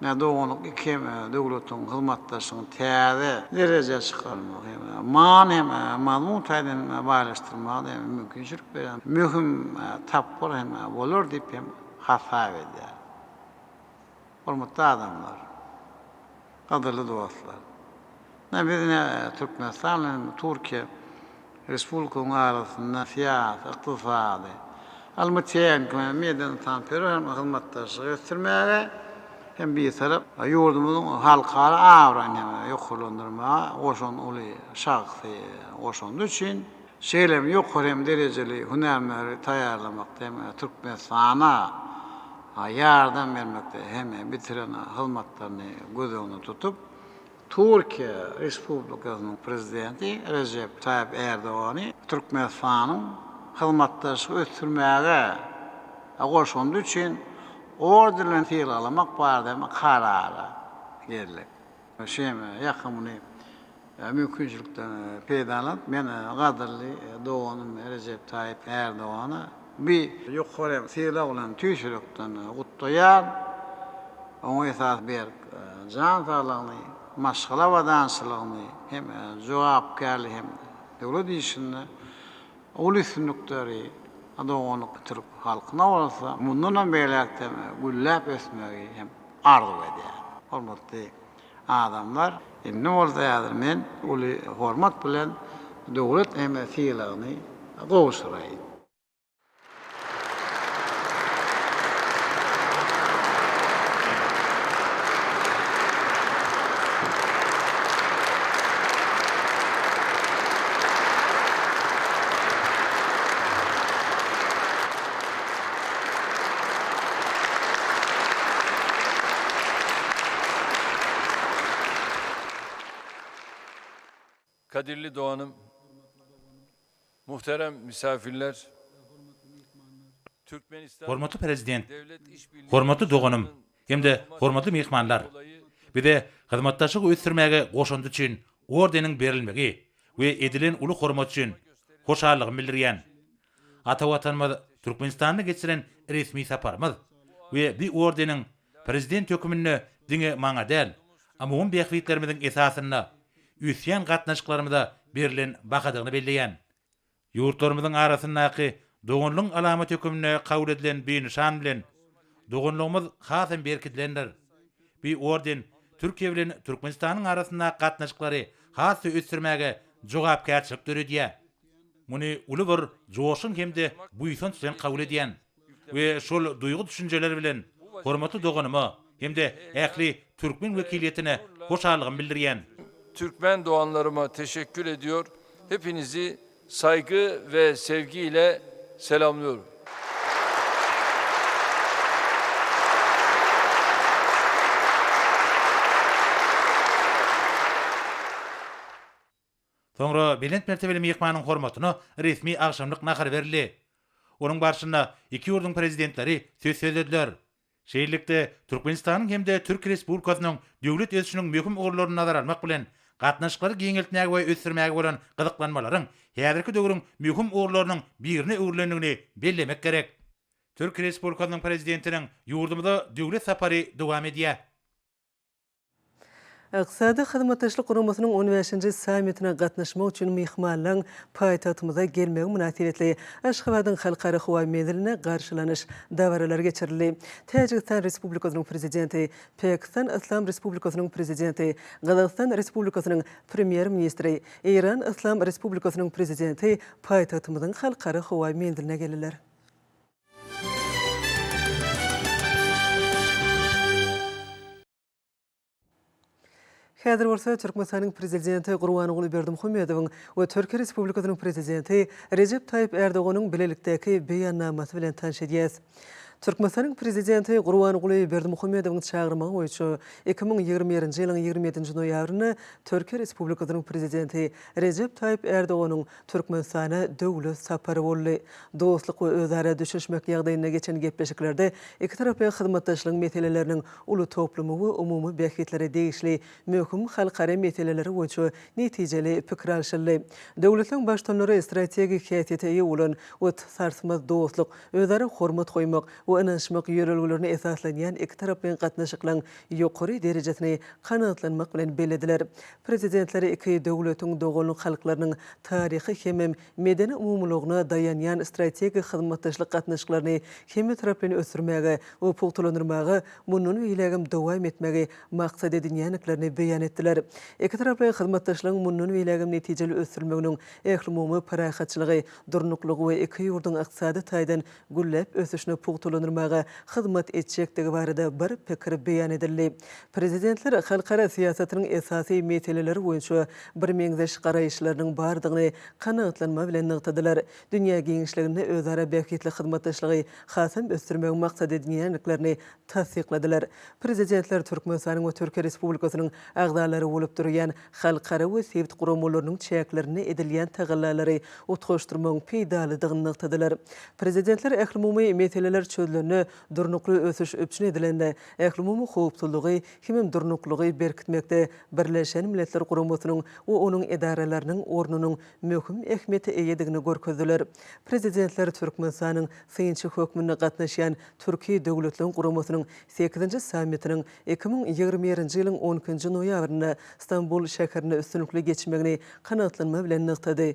ine doganlyk iki döwletiň hyzmatdaşlygyny täze derejä çykarmagy hem many hem mazmun taýdan baýlaşdyrmaga hem mümkinçilik berýän möhüm tapgyr hem bolar diýip hem hasap edýär. Hormatly adamlar! Gadyrly dostlar! Ine biz ine Türkmenistan bilen Türkiýe Respublikasynyň arasynda syýasy, ykdysady, ylmy-tehniki we medeni-ynsanperwer hem hyzmatdaşlygy ösdürmäge hem Bitarap ýurdumyzyň halkara abraýyny hem ýokarlandyrmaga goşan uly şahsy goşandy üçin, şeýle hem ýokary hem derejeli hünärmenleri taýýarlamakda hem Türkmenistana ýardam bermekde hem bitiren hyzmatlaryny göz öňünde tutup, Türkiýe Respublikasynyň Prezidenti Rejep Taýyp Ärdogany Türkmenistanyň hyzmatdaşlygy ösdürmäge goşandy üçin orden bilen sylaglamak barada karara geldik. Şu hem ýakymly mümkinçilikden peýdalanyp, men gadyrly doganym Rejep Taýyp Ärdogana bu ýokary sylag bilen tüýs ýürekden gutlaýaryn. Oňa esasy berk jan saglygyny, maşgala abadançylygyny hem jogapkärli hem döwlet işinde uly üstünlikleri, doganlyk türk halkyna bolsa mundanam beýläk-de gülläp ösmegi hem arzuw edýärin. Hormatly adamlar, indi bolsa häzir men uly hormat bilen döwlet hem sylagyny gowşuraýyn. Kadirli Doğan'ım, muhterem misafirler, Türkmenistan Hormatly Prezident, Devlet İşbirliği hormatly doganym hem-de hormatly myhmanlar! Bize hyzmatdaşlygy ösdürmäge goşandy üçin ordeniň berilmegi we edilen uly hormat üçin hoşallygymy bildirýän. Ata Watanymyz Türkmenistanda geçiren resmi saparymyz we bi ordeniň Prezident höküminde diňe maňa däl, umumy bähbitlerimiziň esasynda ösýän gatnaşyklarymyza berlen bahadygyny belleýän. Ýurtlarymyzyň arasyndaky doganlygyň alamaty höküminde kabul edilen bi nyşan bilen doganlygymyz hasam berkidilendir. Bi orden Türkiýe bilen Türkmenistanyň arasyndaky gatnaşyklary has-da ösdürmäge jogapkärçilik döredýär. Muny uly bir joşgun hem-de buýsanç bilen kabul edýän we şol duýgy-düşünjeler bilen hormatly doganyma hem-de ähli türkmen wekiliýetine hoşallygymy bildirýän. Türkmen doganlaryma teşekkür ediyor, hepinizi saýgy we sevgi ile selamlıyorum. Soňra belent mertebeli myhmanyň hormatyna resmi agşamlyk nahary berildi. Onuň barşynda iki ýurduň Prezidentleri söz sözlediler. Şeýlelikde, Türkmenistanyň hem-de Türk Respublikasynyň döwlet ösüşiniň möhüm ugurlaryny nazara almak bilen, gatnaşyklary giňeltmäge we ösdürmäge bolan gyzyklanmalaryň häzirki döwrüň möhüm ugurlarynyň birine öwrülendigini bellemek gerek. Türk Respublikasynyň Prezidentiniň ýurdumyza döwlet sapary dowam edýär. Ykdysady Hyzmatdaşlyk Guramasynyň on bäşinji sammitine gatnaşmak üçin myhmanlaryň paýtagtymyza gelmegi mynasybetli Aşgabadyň Halkara howa menzilinde garşylanyş dabaralary geçirildi. Täjigistan Respublikasynyň Prezidenti, Pakistan Yslam Respublikasynyň Prezidenti, Gazagystan Respublikasynyň Premýer-ministri, Eýran Yslam Respublikasynyň Prezidenti paýtagtymyzyň Halkara howa menziline geldiler. Häzir bolsa Türkmenistanyň Prezidenti Gurbanguly Berdimuhamedowyň we Türkiýe Respublikasynyň Prezidenti Rejep Taýyp Ärdoganyň bilelikdäki Beýannamasy bilen tanyş edýäs. Türkmenistanyň Prezidenti Gurbanguly Berdimuhamedowyň çagyrmagy boýunça 2021-nji ýylyň 27-nji noýabrynda Türkiýe Respublikasynyň Prezidenti Rejep Taýyp Ärdoganyň Türkmenistana döwlet sapary boldy. Dostluk we özara düşünişmek ýagdaýynda geçen gepleşiklerde ikitaraplaýyn hyzmatdaşlygyň meseleleriniň uly toplumy we umumy bähbitlere degişli möhüm halkara meseleleri boýunça netijeli pikir alşyldy. Döwletleriň Baştutanlary strategik häsiýete eýe bolan we sarsmaz dostluk, özara hormat goýmak we ynanyşmak ýörelgelerine esaslanýan ikitaraplaýyn gatnaşyklaryň ýokary derejesini kanagatlanmak bilen bellediler. Prezidentler iki döwletiň doganlyk halklarynyň taryhy hemem medeni umumylygyna daýanýan strategik hyzmatdaşlyk gatnaşyklaryny hemmetaraplaýyn ösdürmäge we pugtalandyrmaga mundan beýlägem dowam etmegi maksat edinýändiklerini beýan etdiler. Ikitaraplaýyn hyzmatdaşlygyň mundan beýlägem netijeli ösdürilmeginiň ählumumy parahatçylygy, durnuklygy we iki ýurduň ykdysady taýdan gülläp ösüşini pugtalandyrmaga hyzmat etjekdigi barada bir pikir beýan edildi. Prezidentler halkara syýasatynyň esasy meseleleri boýunça birmeňzeş garaýyşlarynyň bardygyny kanagatlanma bilen nygtadylar. Dünýä giňişliginde özara bähbitli hyzmatdaşlygy hasam ösdürmegi maksat edinýändiklerini tassykladylar. Prezidentler Türkmenistanyň we Türkiýe Respublikasynyň agzalary bolup durýan halkara we sebit guramalarynyň çäklerinde edilýän tagallalary utgaşdyrmagyň peýdalydygyny nygtadylar. Prezidentler ählumumy meseleler çözlende, durnukly ösüş üpjün edilende, ählumumy howpsuzlygy hemem durnuklygy berkitmekde Birleşen Milletler Guramasynyň we onuň edaralarynyň ornunyň möhüm ähmiýete eýedigini görkezdiler. Prezidentler Türkmenistanyň synçy hökmünde gatnaşýan Türki Döwletleriň Guramasynyň sekizinji sammitiniň 2021-nji ýylyň on ikinji noýabrynda Stambul şäherinde üstünlikli geçmegini kanagatlanma bilen nygtady.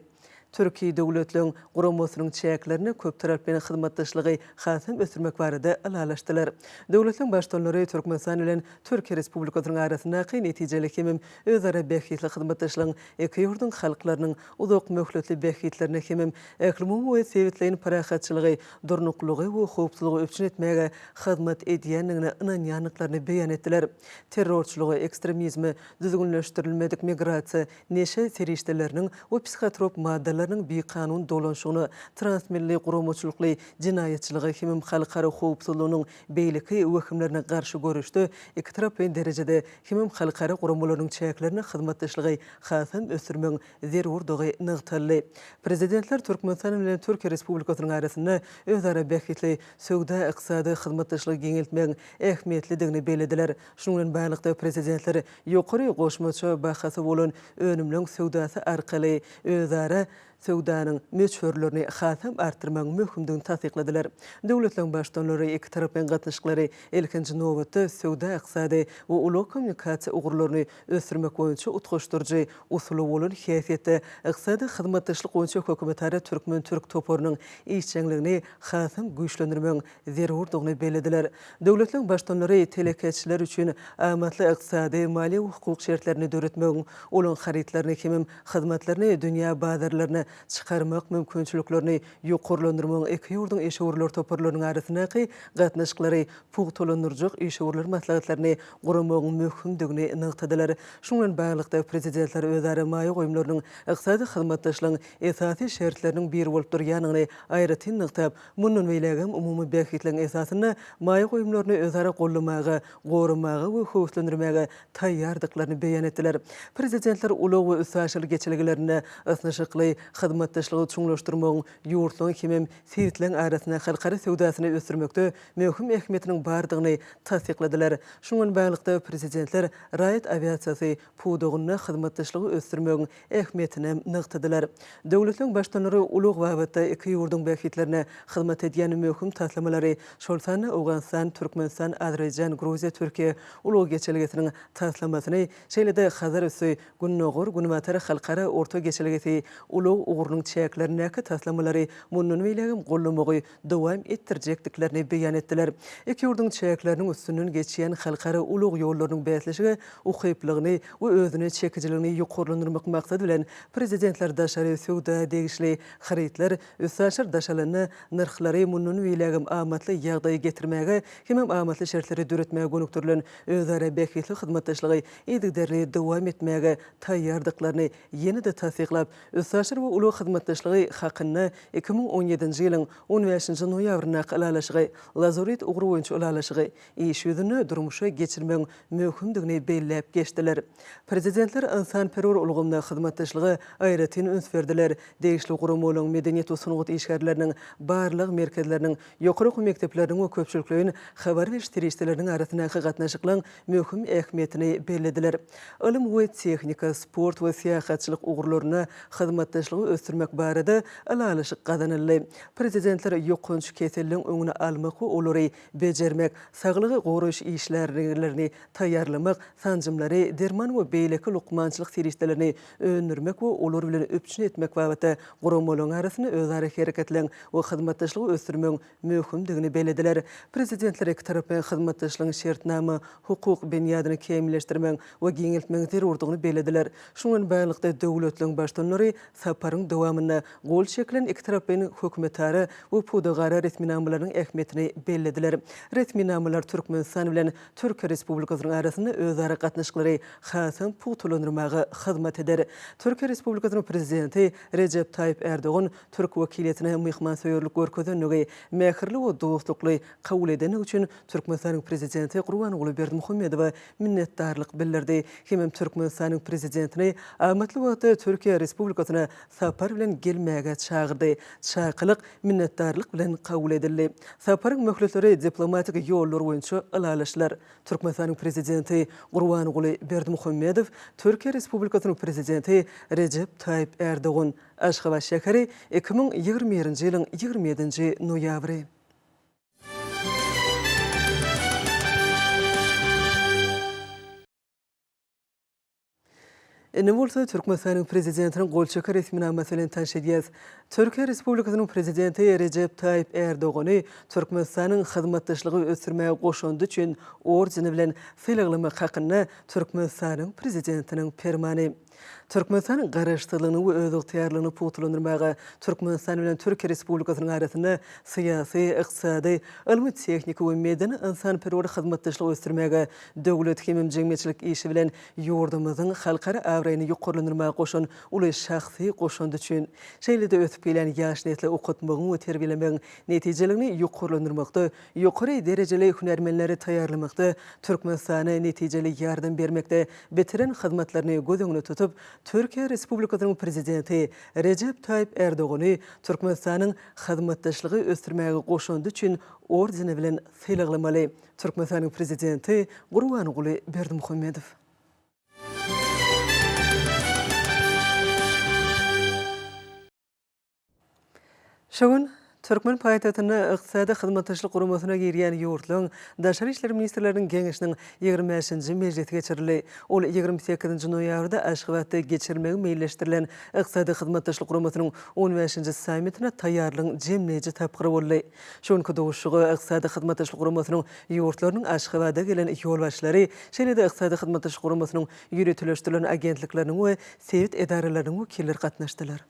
Türki Döwletleriň Guramasynyň çäklerinde köptaraplaýyn hyzmatdaşlygy hasam ösdürmek barada ylalaşdylar. Döwletleriň Baştutanlary Türkmenistan bilen Türkiýe Respublikasynyň arasyndaky netijeli hemem özara bähbitli hyzmatdaşlygyň iki ýurduň halklarynyň uzak möhletli bähbitlerine hemem ählumumy we sebitleýin parahatçylygy, durnuklylygy we howpsuzlygy üpjün etmäge hyzmat edýändigine ynanýandyklaryny beýan etdiler. Terrorçylyga, ekstremizme, düzgünleşdirilmedik migrasiýa, neşe serişdeleriniň we psihotrop maddalarynyň bikanun dolanyşygyna, transmilli guramaçylykly jenaýatçylyga hemem halkara howpsuzlygynyň beýleki wehimlerine garşy göreşde ikitaraplaýyn derejede hemem halkara guramalarynyň çäklerinde hyzmatdaşlygy hasam ösdürmegiň zerurdygy nygtaldy. Prezidentler Türkmenistan bilen Türkiýe Respublikasynyň arasynda özara bähbitli söwda-ykdysady hyzmatdaşlygy giňeltmegiň ähmiýetlidigini bellediler. Şunuň bilen baglylykda, Prezidentler ýokary goşmaça bahasy bolan önümleň söwdasy arkaly özara söwdanyň möçberlerini hasam artdyrmagyň möhümdigini tassykladylar. Döwletleriň Baştutanlary ikitaraplaýyn gatnaşyklary, ilkinji nobatda, söwda-ykdysady we ulag-kommunikasiýa ugurlaryny ösdürmek boýunça utgaşdyryjy usuly bolan häsiýetde Ykdysady hyzmatdaşlyk boýunça hökümetara türkmen-türk toparynyň işjeňligini hasam güýçlendirmegiň zerurdygyny bellediler. Döwletleriň Baştutanlary telekeçiler üçin amatly ykdysady, maliýe we hukuk şertlerini döretmegiň, olaryň harytlaryny hemem hyzmatlaryny dünýä bazarlaryna çykarmak mümkinçiliklerini ýokarlandyrmagyň iki ýurduň işewürler toparlarynyň arasyndaky gatnaşyklary pugtalandyrjak işewürler maslahatlaryny guramagyň möhümdigini nygtadylar. Şunuň bilen baglylykda, Prezidentler özara maýa goýumlarynyň ykdysady hyzmatdaşlygyň esasy şertleriniň biri bolup durýandygyny aýratyn nygtap, mundan beýlägem umumy bähbitleriň esasynda maýa goýumlaryny özara goldamaga, goramaga we höweslendirmäge taýýardyklaryny beýan etdiler. Prezidentler ulag we üstaşyr geçelgelerinde ysnyşykly. Hyzmatdaşlygy çuňlaşdyrmagyň ýurtlaryň hemem sebitleriň arasynda halkara söwdasyny ösdürmekde möhüm ähmiýetiniň bardygyny tassykladylar. Şunuň bilen baglylykda, Prezidentler raýat awiasiýasy pudagynda hyzmatdaşlygy ösdürmegiň ähmiýetinem nygtadylar. Döwletleriň Baştutanlary ulag babatda iki ýurduň bähbitlerine hyzmat edýän möhüm taslamalary, şol sanda Owganystan, Türkmenistan, Azerbaýjan, Gruziýa, Türkiýe ulag geçelgesiniň taslamasyny, şeýle-de Hazar üsti, Gündogar, Günbatar halkara orta geçelgesi ulag ugrunyň çäklerindäki taslamalary mundan beýlägem goldamagy dowam etdirjekdiklerini beýan etdiler. Iki ýurduň çäkleriniň üstünden geçýän halkara ulag ýollarynyň bäsleşige ukyplygyny we özüne çekijiligini ýokarlandyrmak maksady bilen, Prezidentler daşary söwda degişli harytlar üstaşyr daşalanda nyrhlary mundan beýlägem amatly ýagdaýa getirmäge hemem amatly şertleri döretmäge gönükdirilen özara bähbitli hyzmatdaşlygy yzygiderli dowam etmäge taýýardyklaryny ýene-de tassyklap, üstaşyr we ulag hyzmatdaşlygy hakynda 2017-nji ýylyň on bäşinji noýabryndaky Ylalaşygy, Lazurit ugry boýunça Ylalaşygy iş ýüzünde durmuşa geçirmegiň möhümdigini belläp geçdiler. Prezidentler ynsanperwer ulgamda hyzmatdaşlyga aýratyn üns berdiler, degişli guramalaryň, medeniýet we sungat işgärleriniň, barlag merkezleriniň, ýokary okuw mekdepleriniň we köpçülikleýin habar beriş serişdeleriniň arasyndaky gatnaşyklaryň möhüm ähmiýetini bellediler. Ylym we tehnika, sport we syýahatçylyk ugurlarynda hyzmatdaşlygy ösdürmek barada ylalaşyk gazanyldy. Prezidentler ýokanç keselleň öňüni almak we olary bejermek, saglygy goraýyş işgärlerini taýýarlamak, sanjymlary, derman we beýleki lukmançylyk serişdelerini öndürmek we olar bilen üpjün etmek babatda guramalaryň arasynda özara hereketleň we hyzmatdaşlygy ösdürmegiň möhümdigini bellediler. Prezidentler ikitaraplaýyn hyzmatdaşlygyň şertnama, hukuk binýadyny kämilleşdirmegiň we giňeltmegiň zerurdygyny bellediler. Şunuň bilen baglylykda, döwletleriň Baştutanlary saparyň dowamynda gol çekilen ikitaraplaýyn hökümetara we pudagara resminamalarynyň ähmiýetini bellediler. Resminamalar Türkmenistan bilen Türkiýe Respublikasynyň arasynda özara gatnaşyklary hasam pugtalandyrmaga hyzmat eder. Türkiýe Respublikasynyň Prezidenti Rejep Taýyp Ärdogan türk wekiliýetine myhmansöýerlik görkezendigi, mähirli we dostlukly kabul edendigi üçin Türkmenistanyň Prezidenti Gurbanguly Berdimuhamedowa minnetdarlyk bildirdi hemem Türkmenistanyň Prezidentini amatly wagtda Türkiýe Respublikasyna sapar bilen gelmäge çagyrdy. Çakylyk minnetdarlyk bilen kabul edildi. Saparyň möhletleri diplomatik ýollar boýunça ylalaşylar. Türkmenistanyň Prezidenti Gurbanguly Berdimuhamedow Türkiýe Respublikasynyň Prezidenti Rejep Taýyp Ärdogan, Aşgabat şäheri, 2021-nji ýylyň 27-nji noýabry. Indi bolsa Türkmenistanyň Prezidentiniň gol çeken resminamasy bilen tanyş edýäs. Türkiýe Respublikasynyň Prezidenti Rejep Taýyp Ärdogany Türkmenistanyň hyzmatdaşlygy ösdürmäge goşandy üçin ordeni bilen sylaglamak hakynda Türkmenistanyň Prezidentiniň Permany. Türkmenistanyň Garaşsyzlygyny we özygtyýarlygyny pugtalandyrmaga, Türkmenistan bilen Türkiýe Respublikasynyň arasynda syýasy, ykdysady, ylmy-tehniki we medeni-ynsanperwer hyzmatdaşlygy ösdürmäge, döwlet hemem jemgyýetçilik işi bilen ýurdumyzyň halkara abraýyny ýokarlandyrmaga goşan uly şahsy goşandy üçin, şeýle-de ösüp gelýän ýaş nesli okatmagyň we terbiýelemegiň netijeligini ýokarlandyrmakda, ýokary derejeli hünärmenleri taýýarlamakda Türkmenistana netijeli ýardam bermekde bitiren hyzmatlaryny göz öňünde tutup, Türkiýe Respublikasynyň Prezidenti Rejep Taýyp Ärdogany Türkmenistanyň hyzmatdaşlygy ösdürmäge goşandy üçin ordeni bilen sylaglamaly. Türkmenistanyň Prezidenti Gurbanguly Berdimuhamedow. Şu gün türkmen paýtagtynda Ykdysady Hyzmatdaşlyk Guramasyna girýän ýurtlaryň daşary işler ministrleriniň geňeşiniň 25-nji mejlisi geçirildi. Ol 28-nji noýabrda Aşgabatda geçirilmegi meýilleşdirilen Ykdysady Hyzmatdaşlyk Guramasynyň on bäşinji sammitine taýýarlygyň jemleýji tapgyry boldy. Şu günki duşuşyga Ykdysady Hyzmatdaşlyk Guramasynyň ýurtlarynyň Aşgabada gelen ýolbaşçylary, şeýle-de Ykdysady Hyzmatdaşlyk Guramasynyň ýöriteleşdirilen agentlikleriniň we sebit edaralarynyň wekilleri gatnaşdylar.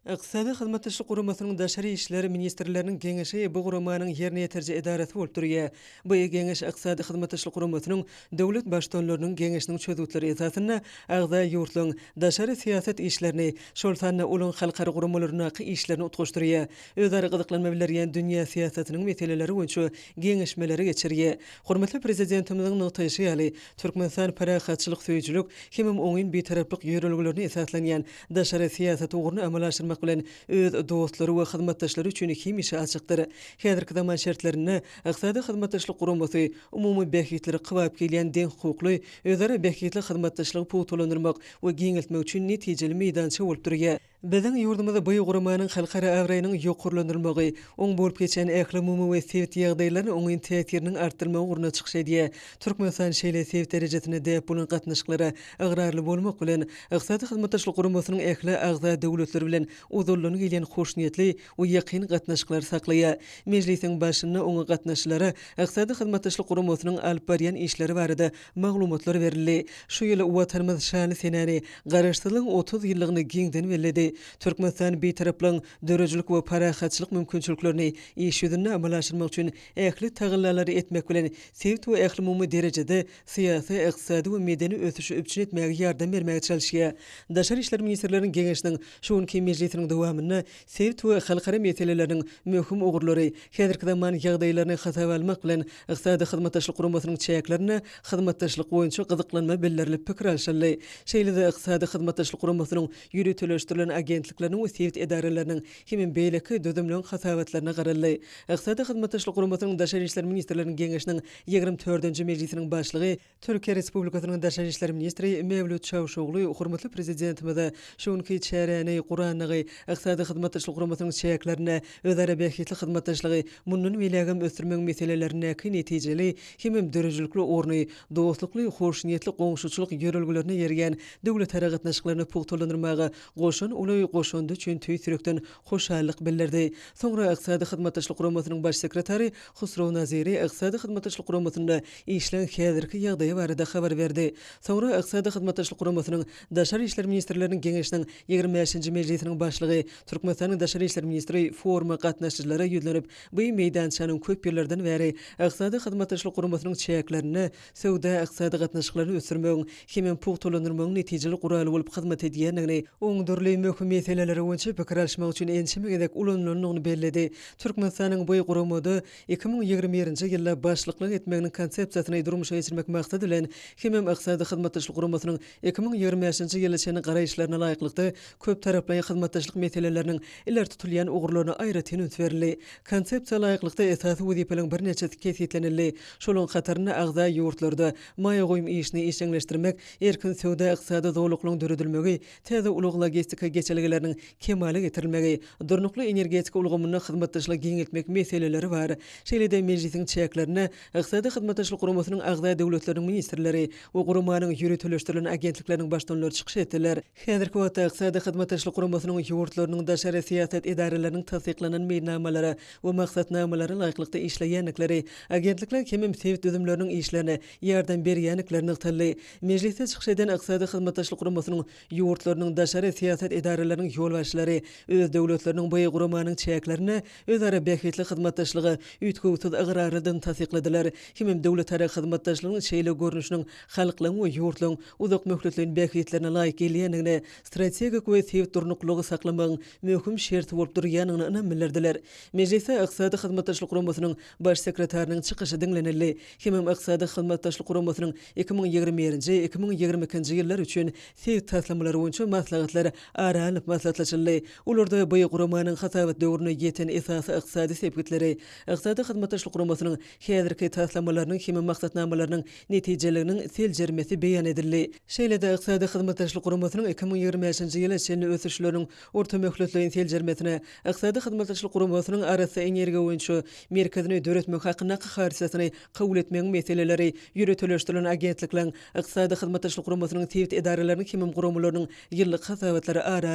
Ykdysady Hyzmatdaşlyk Guramasynyň Daşary işler ministrleriniň Geňeşi bu guramanyň ýerine ýetiriji edarasy bolup durýar. Bu Geňeş Ykdysady Hyzmatdaşlyk Guramasynyň Döwlet Baştutanlarynyň Geňeşiniň çözgütleri esasynda agza ýurtlaryň daşary syýasat işlerini, şol sanda olaryň halkara guramalaryndaky işlerini utgaşdyrýar, özara gyzyklanma bildirýän dünýä syýasatynyň meseleleri boýunça geňeşmeleri geçirýär. Hormatly Prezidentimiziň nygtaýşy ýaly, Türkmenistan parahatçylyk söýüjilik hemem oňyn Bitaraplyk ýörelgelerine esaslanýan daşary syýasat ugruny amala aşyrmak bilen öz dostlary we hyzmatdaşlary üçin hemişe açykdyr. Häzirki zaman şertlerinde Ykdysady Hyzmatdaşlyk Guramasy umumy bähbitlere kybap gelýän deňhukukly, özara bähbitli hyzmatdaşlygy pugtalandyrmak we giňeltmek üçin netijeli meýdança bolup durýar. Biziň ýurdumyz bu guramanyň halkara abraýynyň ýokarlandyrylmagy, oň bolup geçýän ählumumy we sebit ýagdaýlaryna oňyn täsiriniň artdyrylmagy ugrunda çykyş edýär. Türkmenistan şeýle sebit derejesinde däp bolan gatnaşyklara ygrarly bolmak bilen, Ykdysady Hyzmatdaşlyk Guramasynyň ähli agza döwletleri bilen ozaldan gelýän hoşniýetli we ýakyn gatnaşyklary saklaýar. Mejlisiň barşynda oňa gatnaşyjylara Ykdysady Hyzmatdaşlyk Guramasynyň alyp barýan işleri barada maglumatlar berildi. Şu ýyl Watanymyz şanly senäni, Garaşsyzlygyň 30 ýyllygyny giňden belledi. Türkmenistan Bitaraplygyň döredijilik we parahatçylyk mümkinçiliklerini iş ýüzünde amala aşyrmak üçin ähli tagallalary etmek bilen, sebit we ählumumy derejede syýasy, ykdysady we medeni ösüşi üpjün etmäge ýardam bermäge çalyşýar. Daşary işler ministrleriniň geňeşiniň şu günki mejlisiniň dowamynda sebit we halkara meseleleriniň möhüm ugurlary, häzirki zaman ýagdaýlaryny hasaba almak bilen, Ykdysady Hyzmatdaşlyk Guramasynyň çäklerinde hyzmatdaşlyk boýunça gyzyklanma bildirilip pikir alşyldy. Şeýle-de Ykdysady Hyzmatdaşlyk Guramasynyň ýöriteleşdirilen agentlikleriniň we sebit edaralarynyň hemem beýleki düzümleriň hasabatlaryna garaldy. Ykdysady Hyzmatdaşlyk Guramasynyň Daşary işler ministrleriniň geňeşiniň 24-nji mejlisiniň başlygy, Türkiýe Respublikasynyň Daşary işler ministri Mewlüt Çawuşogly hormatly Prezidentimize şu günki çäräni gurandygy, Ykdysady Hyzmatdaşlyk Guramasynyň çäklerinde özara bähbitli hyzmatdaşlygy mundan beýlägem ösdürmegiň meselelerindäki netijeli hemem döredijilikli orny, dostlukly, hoşniýetli goňşuçylyk ýörelgelerine eýerýän döwletara gatnaşyklaryny pugtalandyrmaga goşan uly goşandy üçin tüýs ýürekden hoşallyk bildirdi. Soňra Ykdysady Hyzmatdaşlyk Guramasynyň Baş sekretary Husrow Naziri Ykdysady Hyzmatdaşlyk Guramasynda işleň häzirki ýagdaýy barada habar berdi. Soňra Ykdysady Hyzmatdaşlyk Guramasynyň Daşary işler ministrleriniň geňeşiniň 25-nji mejlisiniň başlygy, Türkmenistanyň daşary işler ministri foruma gatnaşyjylara ýüzlenip, bu meýdançanyň köp ýyllardan bäri Ykdysady Hyzmatdaşlyk Guramasynyň çäklerinde söwda-ykdysady gatnaşyklaryny ösdürmegiň hemem pugtalandyrmagyň netijeli guraly bolup hyzmat edýändigini, oň dürli möhüm meseleleri boýunça pikir alyşmak üçin ençeme gezek ulanylandygyny belledi. Türkmenistanyň bu guramada 2021-nji ýylda başlyklyk etmeginiň Konsepsiýasyny durmuşa geçirmek maksady bilen hemem Ykdysady Hyzmatdaşlyk Guramasynyň 2025-nji ýyla çenli garaýyşlaryna laýyklykda köptaraplaýyn hyzmatdaşlyk meseleleriniň ileri tutulýan ugurlaryna aýratyn üns berildi. Konsepsiýa laýyklykda esasy wezipeleriň birnäçesi kesgitlenildi. Şolaryň hatarynda agza ýurtlarda maýa goýum işini işjeňleşdirmek, erkin söwda-ykdysady zolaklaryň döredilmegi, täze ulag-logistika geçelgeleriniň kemala getirilmegi, durnukly energetika ulgamynda hyzmatdaşlygy giňeltmek meseleleri bar. Şeýle-de mejlisiň çäklerinde Ykdysady Hyzmatdaşlyk Guramasynyň agza döwletleriniň ministrleri we guramanyň ýöriteleşdirilen agentlikleriniň baştutanlary çykyş etdiler. Häzirki wagtda Ykdysady Hyzmatdaşlyk Guramasynyň ýurtlarynyň daşary syýasat edaralarynyň tassyklanan meýilnamalara we maksatnamalara laýyklykda işleýändikleri, agentlikler hemem sebit düzümleriniň işlerine ýardam berýändikleri nygtaldy. Mejlisde çykyş eden Ykdysady Hyzmatdaşlyk Guramasynyň ýurtlarynyň daşary syýasat edaralarynyň ýolbaşçylary öz döwletleriniň bu guramanyň çäklerinde özara bähbitli hyzmatdaşlyga üýtgewsiz ygrarlydygyny tassykladylar hemem döwletara hyzmatdaşlygyň şeýle görnüşiniň halklaryň we ýurtlaryň uzak möhletleýin bähbitlerine laýyk gelýändigine, strategik we sebit durnuklylygy saklamagyň möhüm şerti bolup durýandygyna ynam bildirdiler. Mejlisde Ykdysady Hyzmatdaşlyk Guramasynyň Baş sekretarynyň çykyşy diňlenildi hemem Ykdysady Hyzmatdaşlyk Guramasynyň 2021-nji, 2022-nji ýyllar üçin sebit taslamalary boýunça maslahatlar ara alnyp maslahatlaşyldy. Olarda bu guramanyň hasabat döwründe ýeten esasy ykdysady sepgitleri, Ykdysady Hyzmatdaşlyk Guramasynyň häzirki taslamalarynyň hem maksatnamalarynyň netijeliginiň seljermesi beýan edildi. Şeýle-de Ykdysady Hyzmatdaşlyk Guramasynyň 2025-nji ýyla çenli ösüşleriniň orta möhletleýin seljermesine, Ykdysady Hyzmatdaşlyk Guramasynyň arassa energiýa boýunça merkezini döretmek hakyndaky Hartiýasyny kabul etmegiň meseleleri,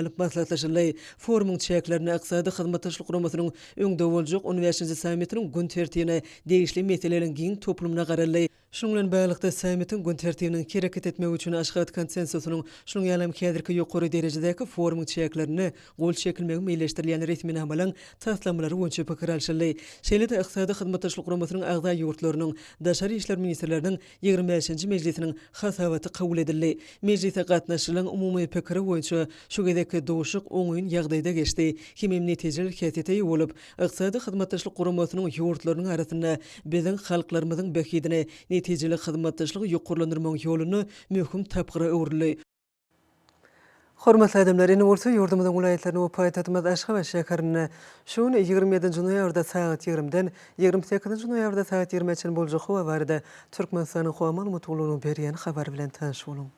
alnyp maslahatlaşyldy. Forumyň çäklerinde Ykdysady Hyzmatdaşlyk Guramasynyň öňde boljak on bäşinji sammitiniň gün tertibine degişli meseleleriň giň toplumyna garaldy. Şunuň bilen baglylykda, sammitiň gün tertibiniň hereket etmegi üçin Aşgabat konsensusynyň, şunuň ýaly hem häzirki ýokary derejedäki forumyň çäklerinde gol çekilmegi meýilleşdirilýän resminamalaryň taslamalary boýunça pikir alşyldy. Şeýle-de Ykdysady Hyzmatdaşlyk Guramasynyň agza ýurtlarynyň daşary işler ministrleriniň 25-nji mejlisiniň hasabaty kabul edildi. Mejlise gatnaşyjylaryň umumy pikiri boýunça şu gezekki duşuşyk oňyn ýagdaýda geçdi hemem netijeli häsiýete eýe bolup, Ykdysady Hyzmatdaşlyk Guramasynyň ýurtlarynyň arasynda biziň halklarymyzyň bähbidine netijeli hyzmatdaşlygy ýokarlandyrmagyň ýolunda möhüm tapgyra öwrüldi. Hormatly adamlar, indi bolsa ýurdumyzyň welaýatlarynda we paýtagtymyz Aşgabat şäherinde şu gün 27-nji noýabrda sagat 20-den 28-nji noýabrda sagat 20-e çenli boljak howa barada Türkmenistanyň Howa maglumat gullugynyň berýän habary bilen tanyş boluň.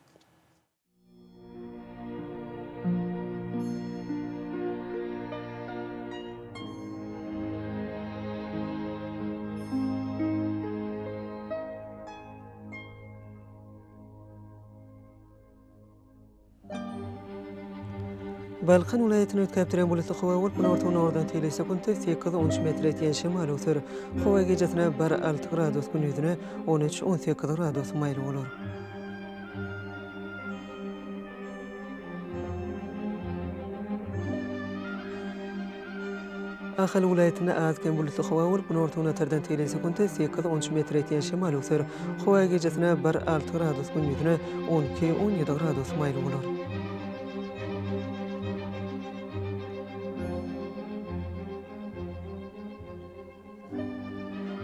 Balkan welaýatyny üýtgäp duran bulutly howa bolup, günorta-günordan teýle sekuntda sekiz-on üç metre ýetýän şemal öwser. Howa gijesine bir-alty gradus, gündizine on üç-on sekiz gradus maýyl bolar. Ahal welaýatynda az-kem bulutly howa bolup, günorta-günortadan teýle sekuntda sekiz-on üç metre ýetýän şemal öwser. Howa gijesine bir alty gradus, gündizine on iki, on ýedi gradus maýyl bolar.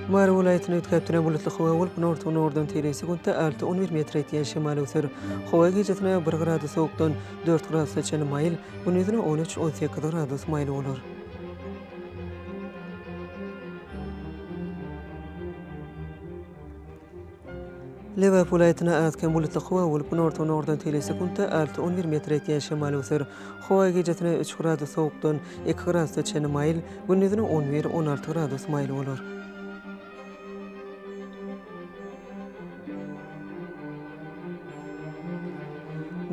Mary welaýatynda üýtgäp duran bulutly howa bolup, günorta-günordan teýle sekuntda alty, on bir metre ýetýän şemal öwser. Howa gijesine bir gradus sowukdan dört gradusa çenli maýyl, gündizine on üç, on sekiz gradus maýyl bolar. Lebap welaýatynda az-kem bulutly howa bolup, günorta-günordan teýle sekuntda alty, on bir metre ýetýän şemal öwser. Howa gijesine üç gradus sowukdan iki gradusa çenli maýyl, gündizine on bir, on alty gradus maýyl bolar.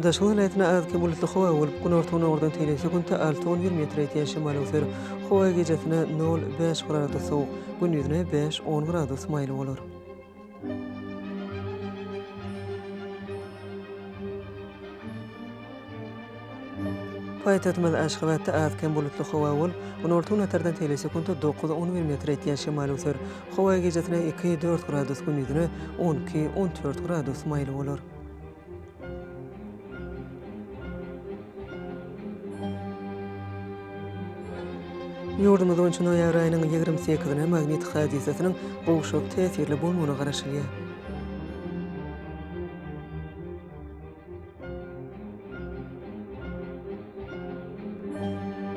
Daşoguz welaýatynda az-kem bulutly howa bolup, günorta-günordan teýle sekuntda alty, on bir metre ýetýän şemal öwser. Howa gijesine nol, bäş gradus sowuk, gündizine bäş, on gradus maýyl bolar. Paýtagtymyz Aşgabatda az-kem bulutly howa bolup, günorta-günortadan teýle sekuntda dokuz, on bir metr ýetýän şemal öwser. Howa gijesine iki, dört gradus, gündizine on iki, on dört gradus maýyl bolar. Ýurdumyz boýunça noýabr aýynyň 28-ine magnit hadysasynyň gowşak täsirli bolmagyna garaşylýar.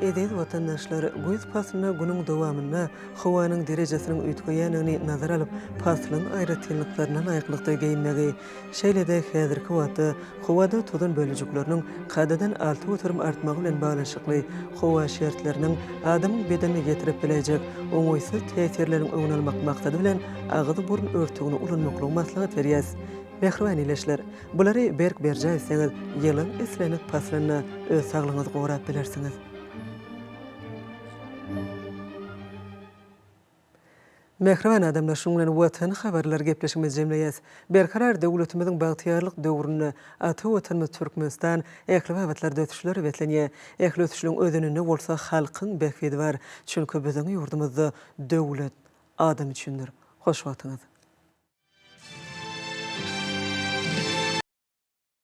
Eziz watandaşlar, güýz paslynda günüň dowamynda howanyň derejesiniň üýtgeýändigini nazara alyp, paslyň aýratynlyklaryna laýyklykda geýinmegi, Şeýle-de häzirki wagtda howada tozan bölejikleriniň kadadan 6% artmagy bilen baglanyşykly howa şertleriniň adamyň bedenine ýetirip biläýjek oňaýsyz täsirleriniň öňüni almak maksady bilen agyz-burun örtügini ulanmaklygy maslahat berýäs. Mähriban ildeşler, bulary berk berjaý etseňiz, ýylyň islendik paslynda öz saglygyňyzy gorap bilersiňiz. Mähriban adamlar, şunuň bilen Watan habarlary gepleşigimizi jemleýäs. Berkarar döwletimiziň bagtyýarlyk döwründe ata Watanymyz Türkmenistan ähli babatlarda ösüşlere beslenýär. Ähli ösüşligiň özeninde bolsa halkyň bähbidi bar. Çünki biziň ýurdumyzda döwlet adam üçindir. Hoş wagtyňyz!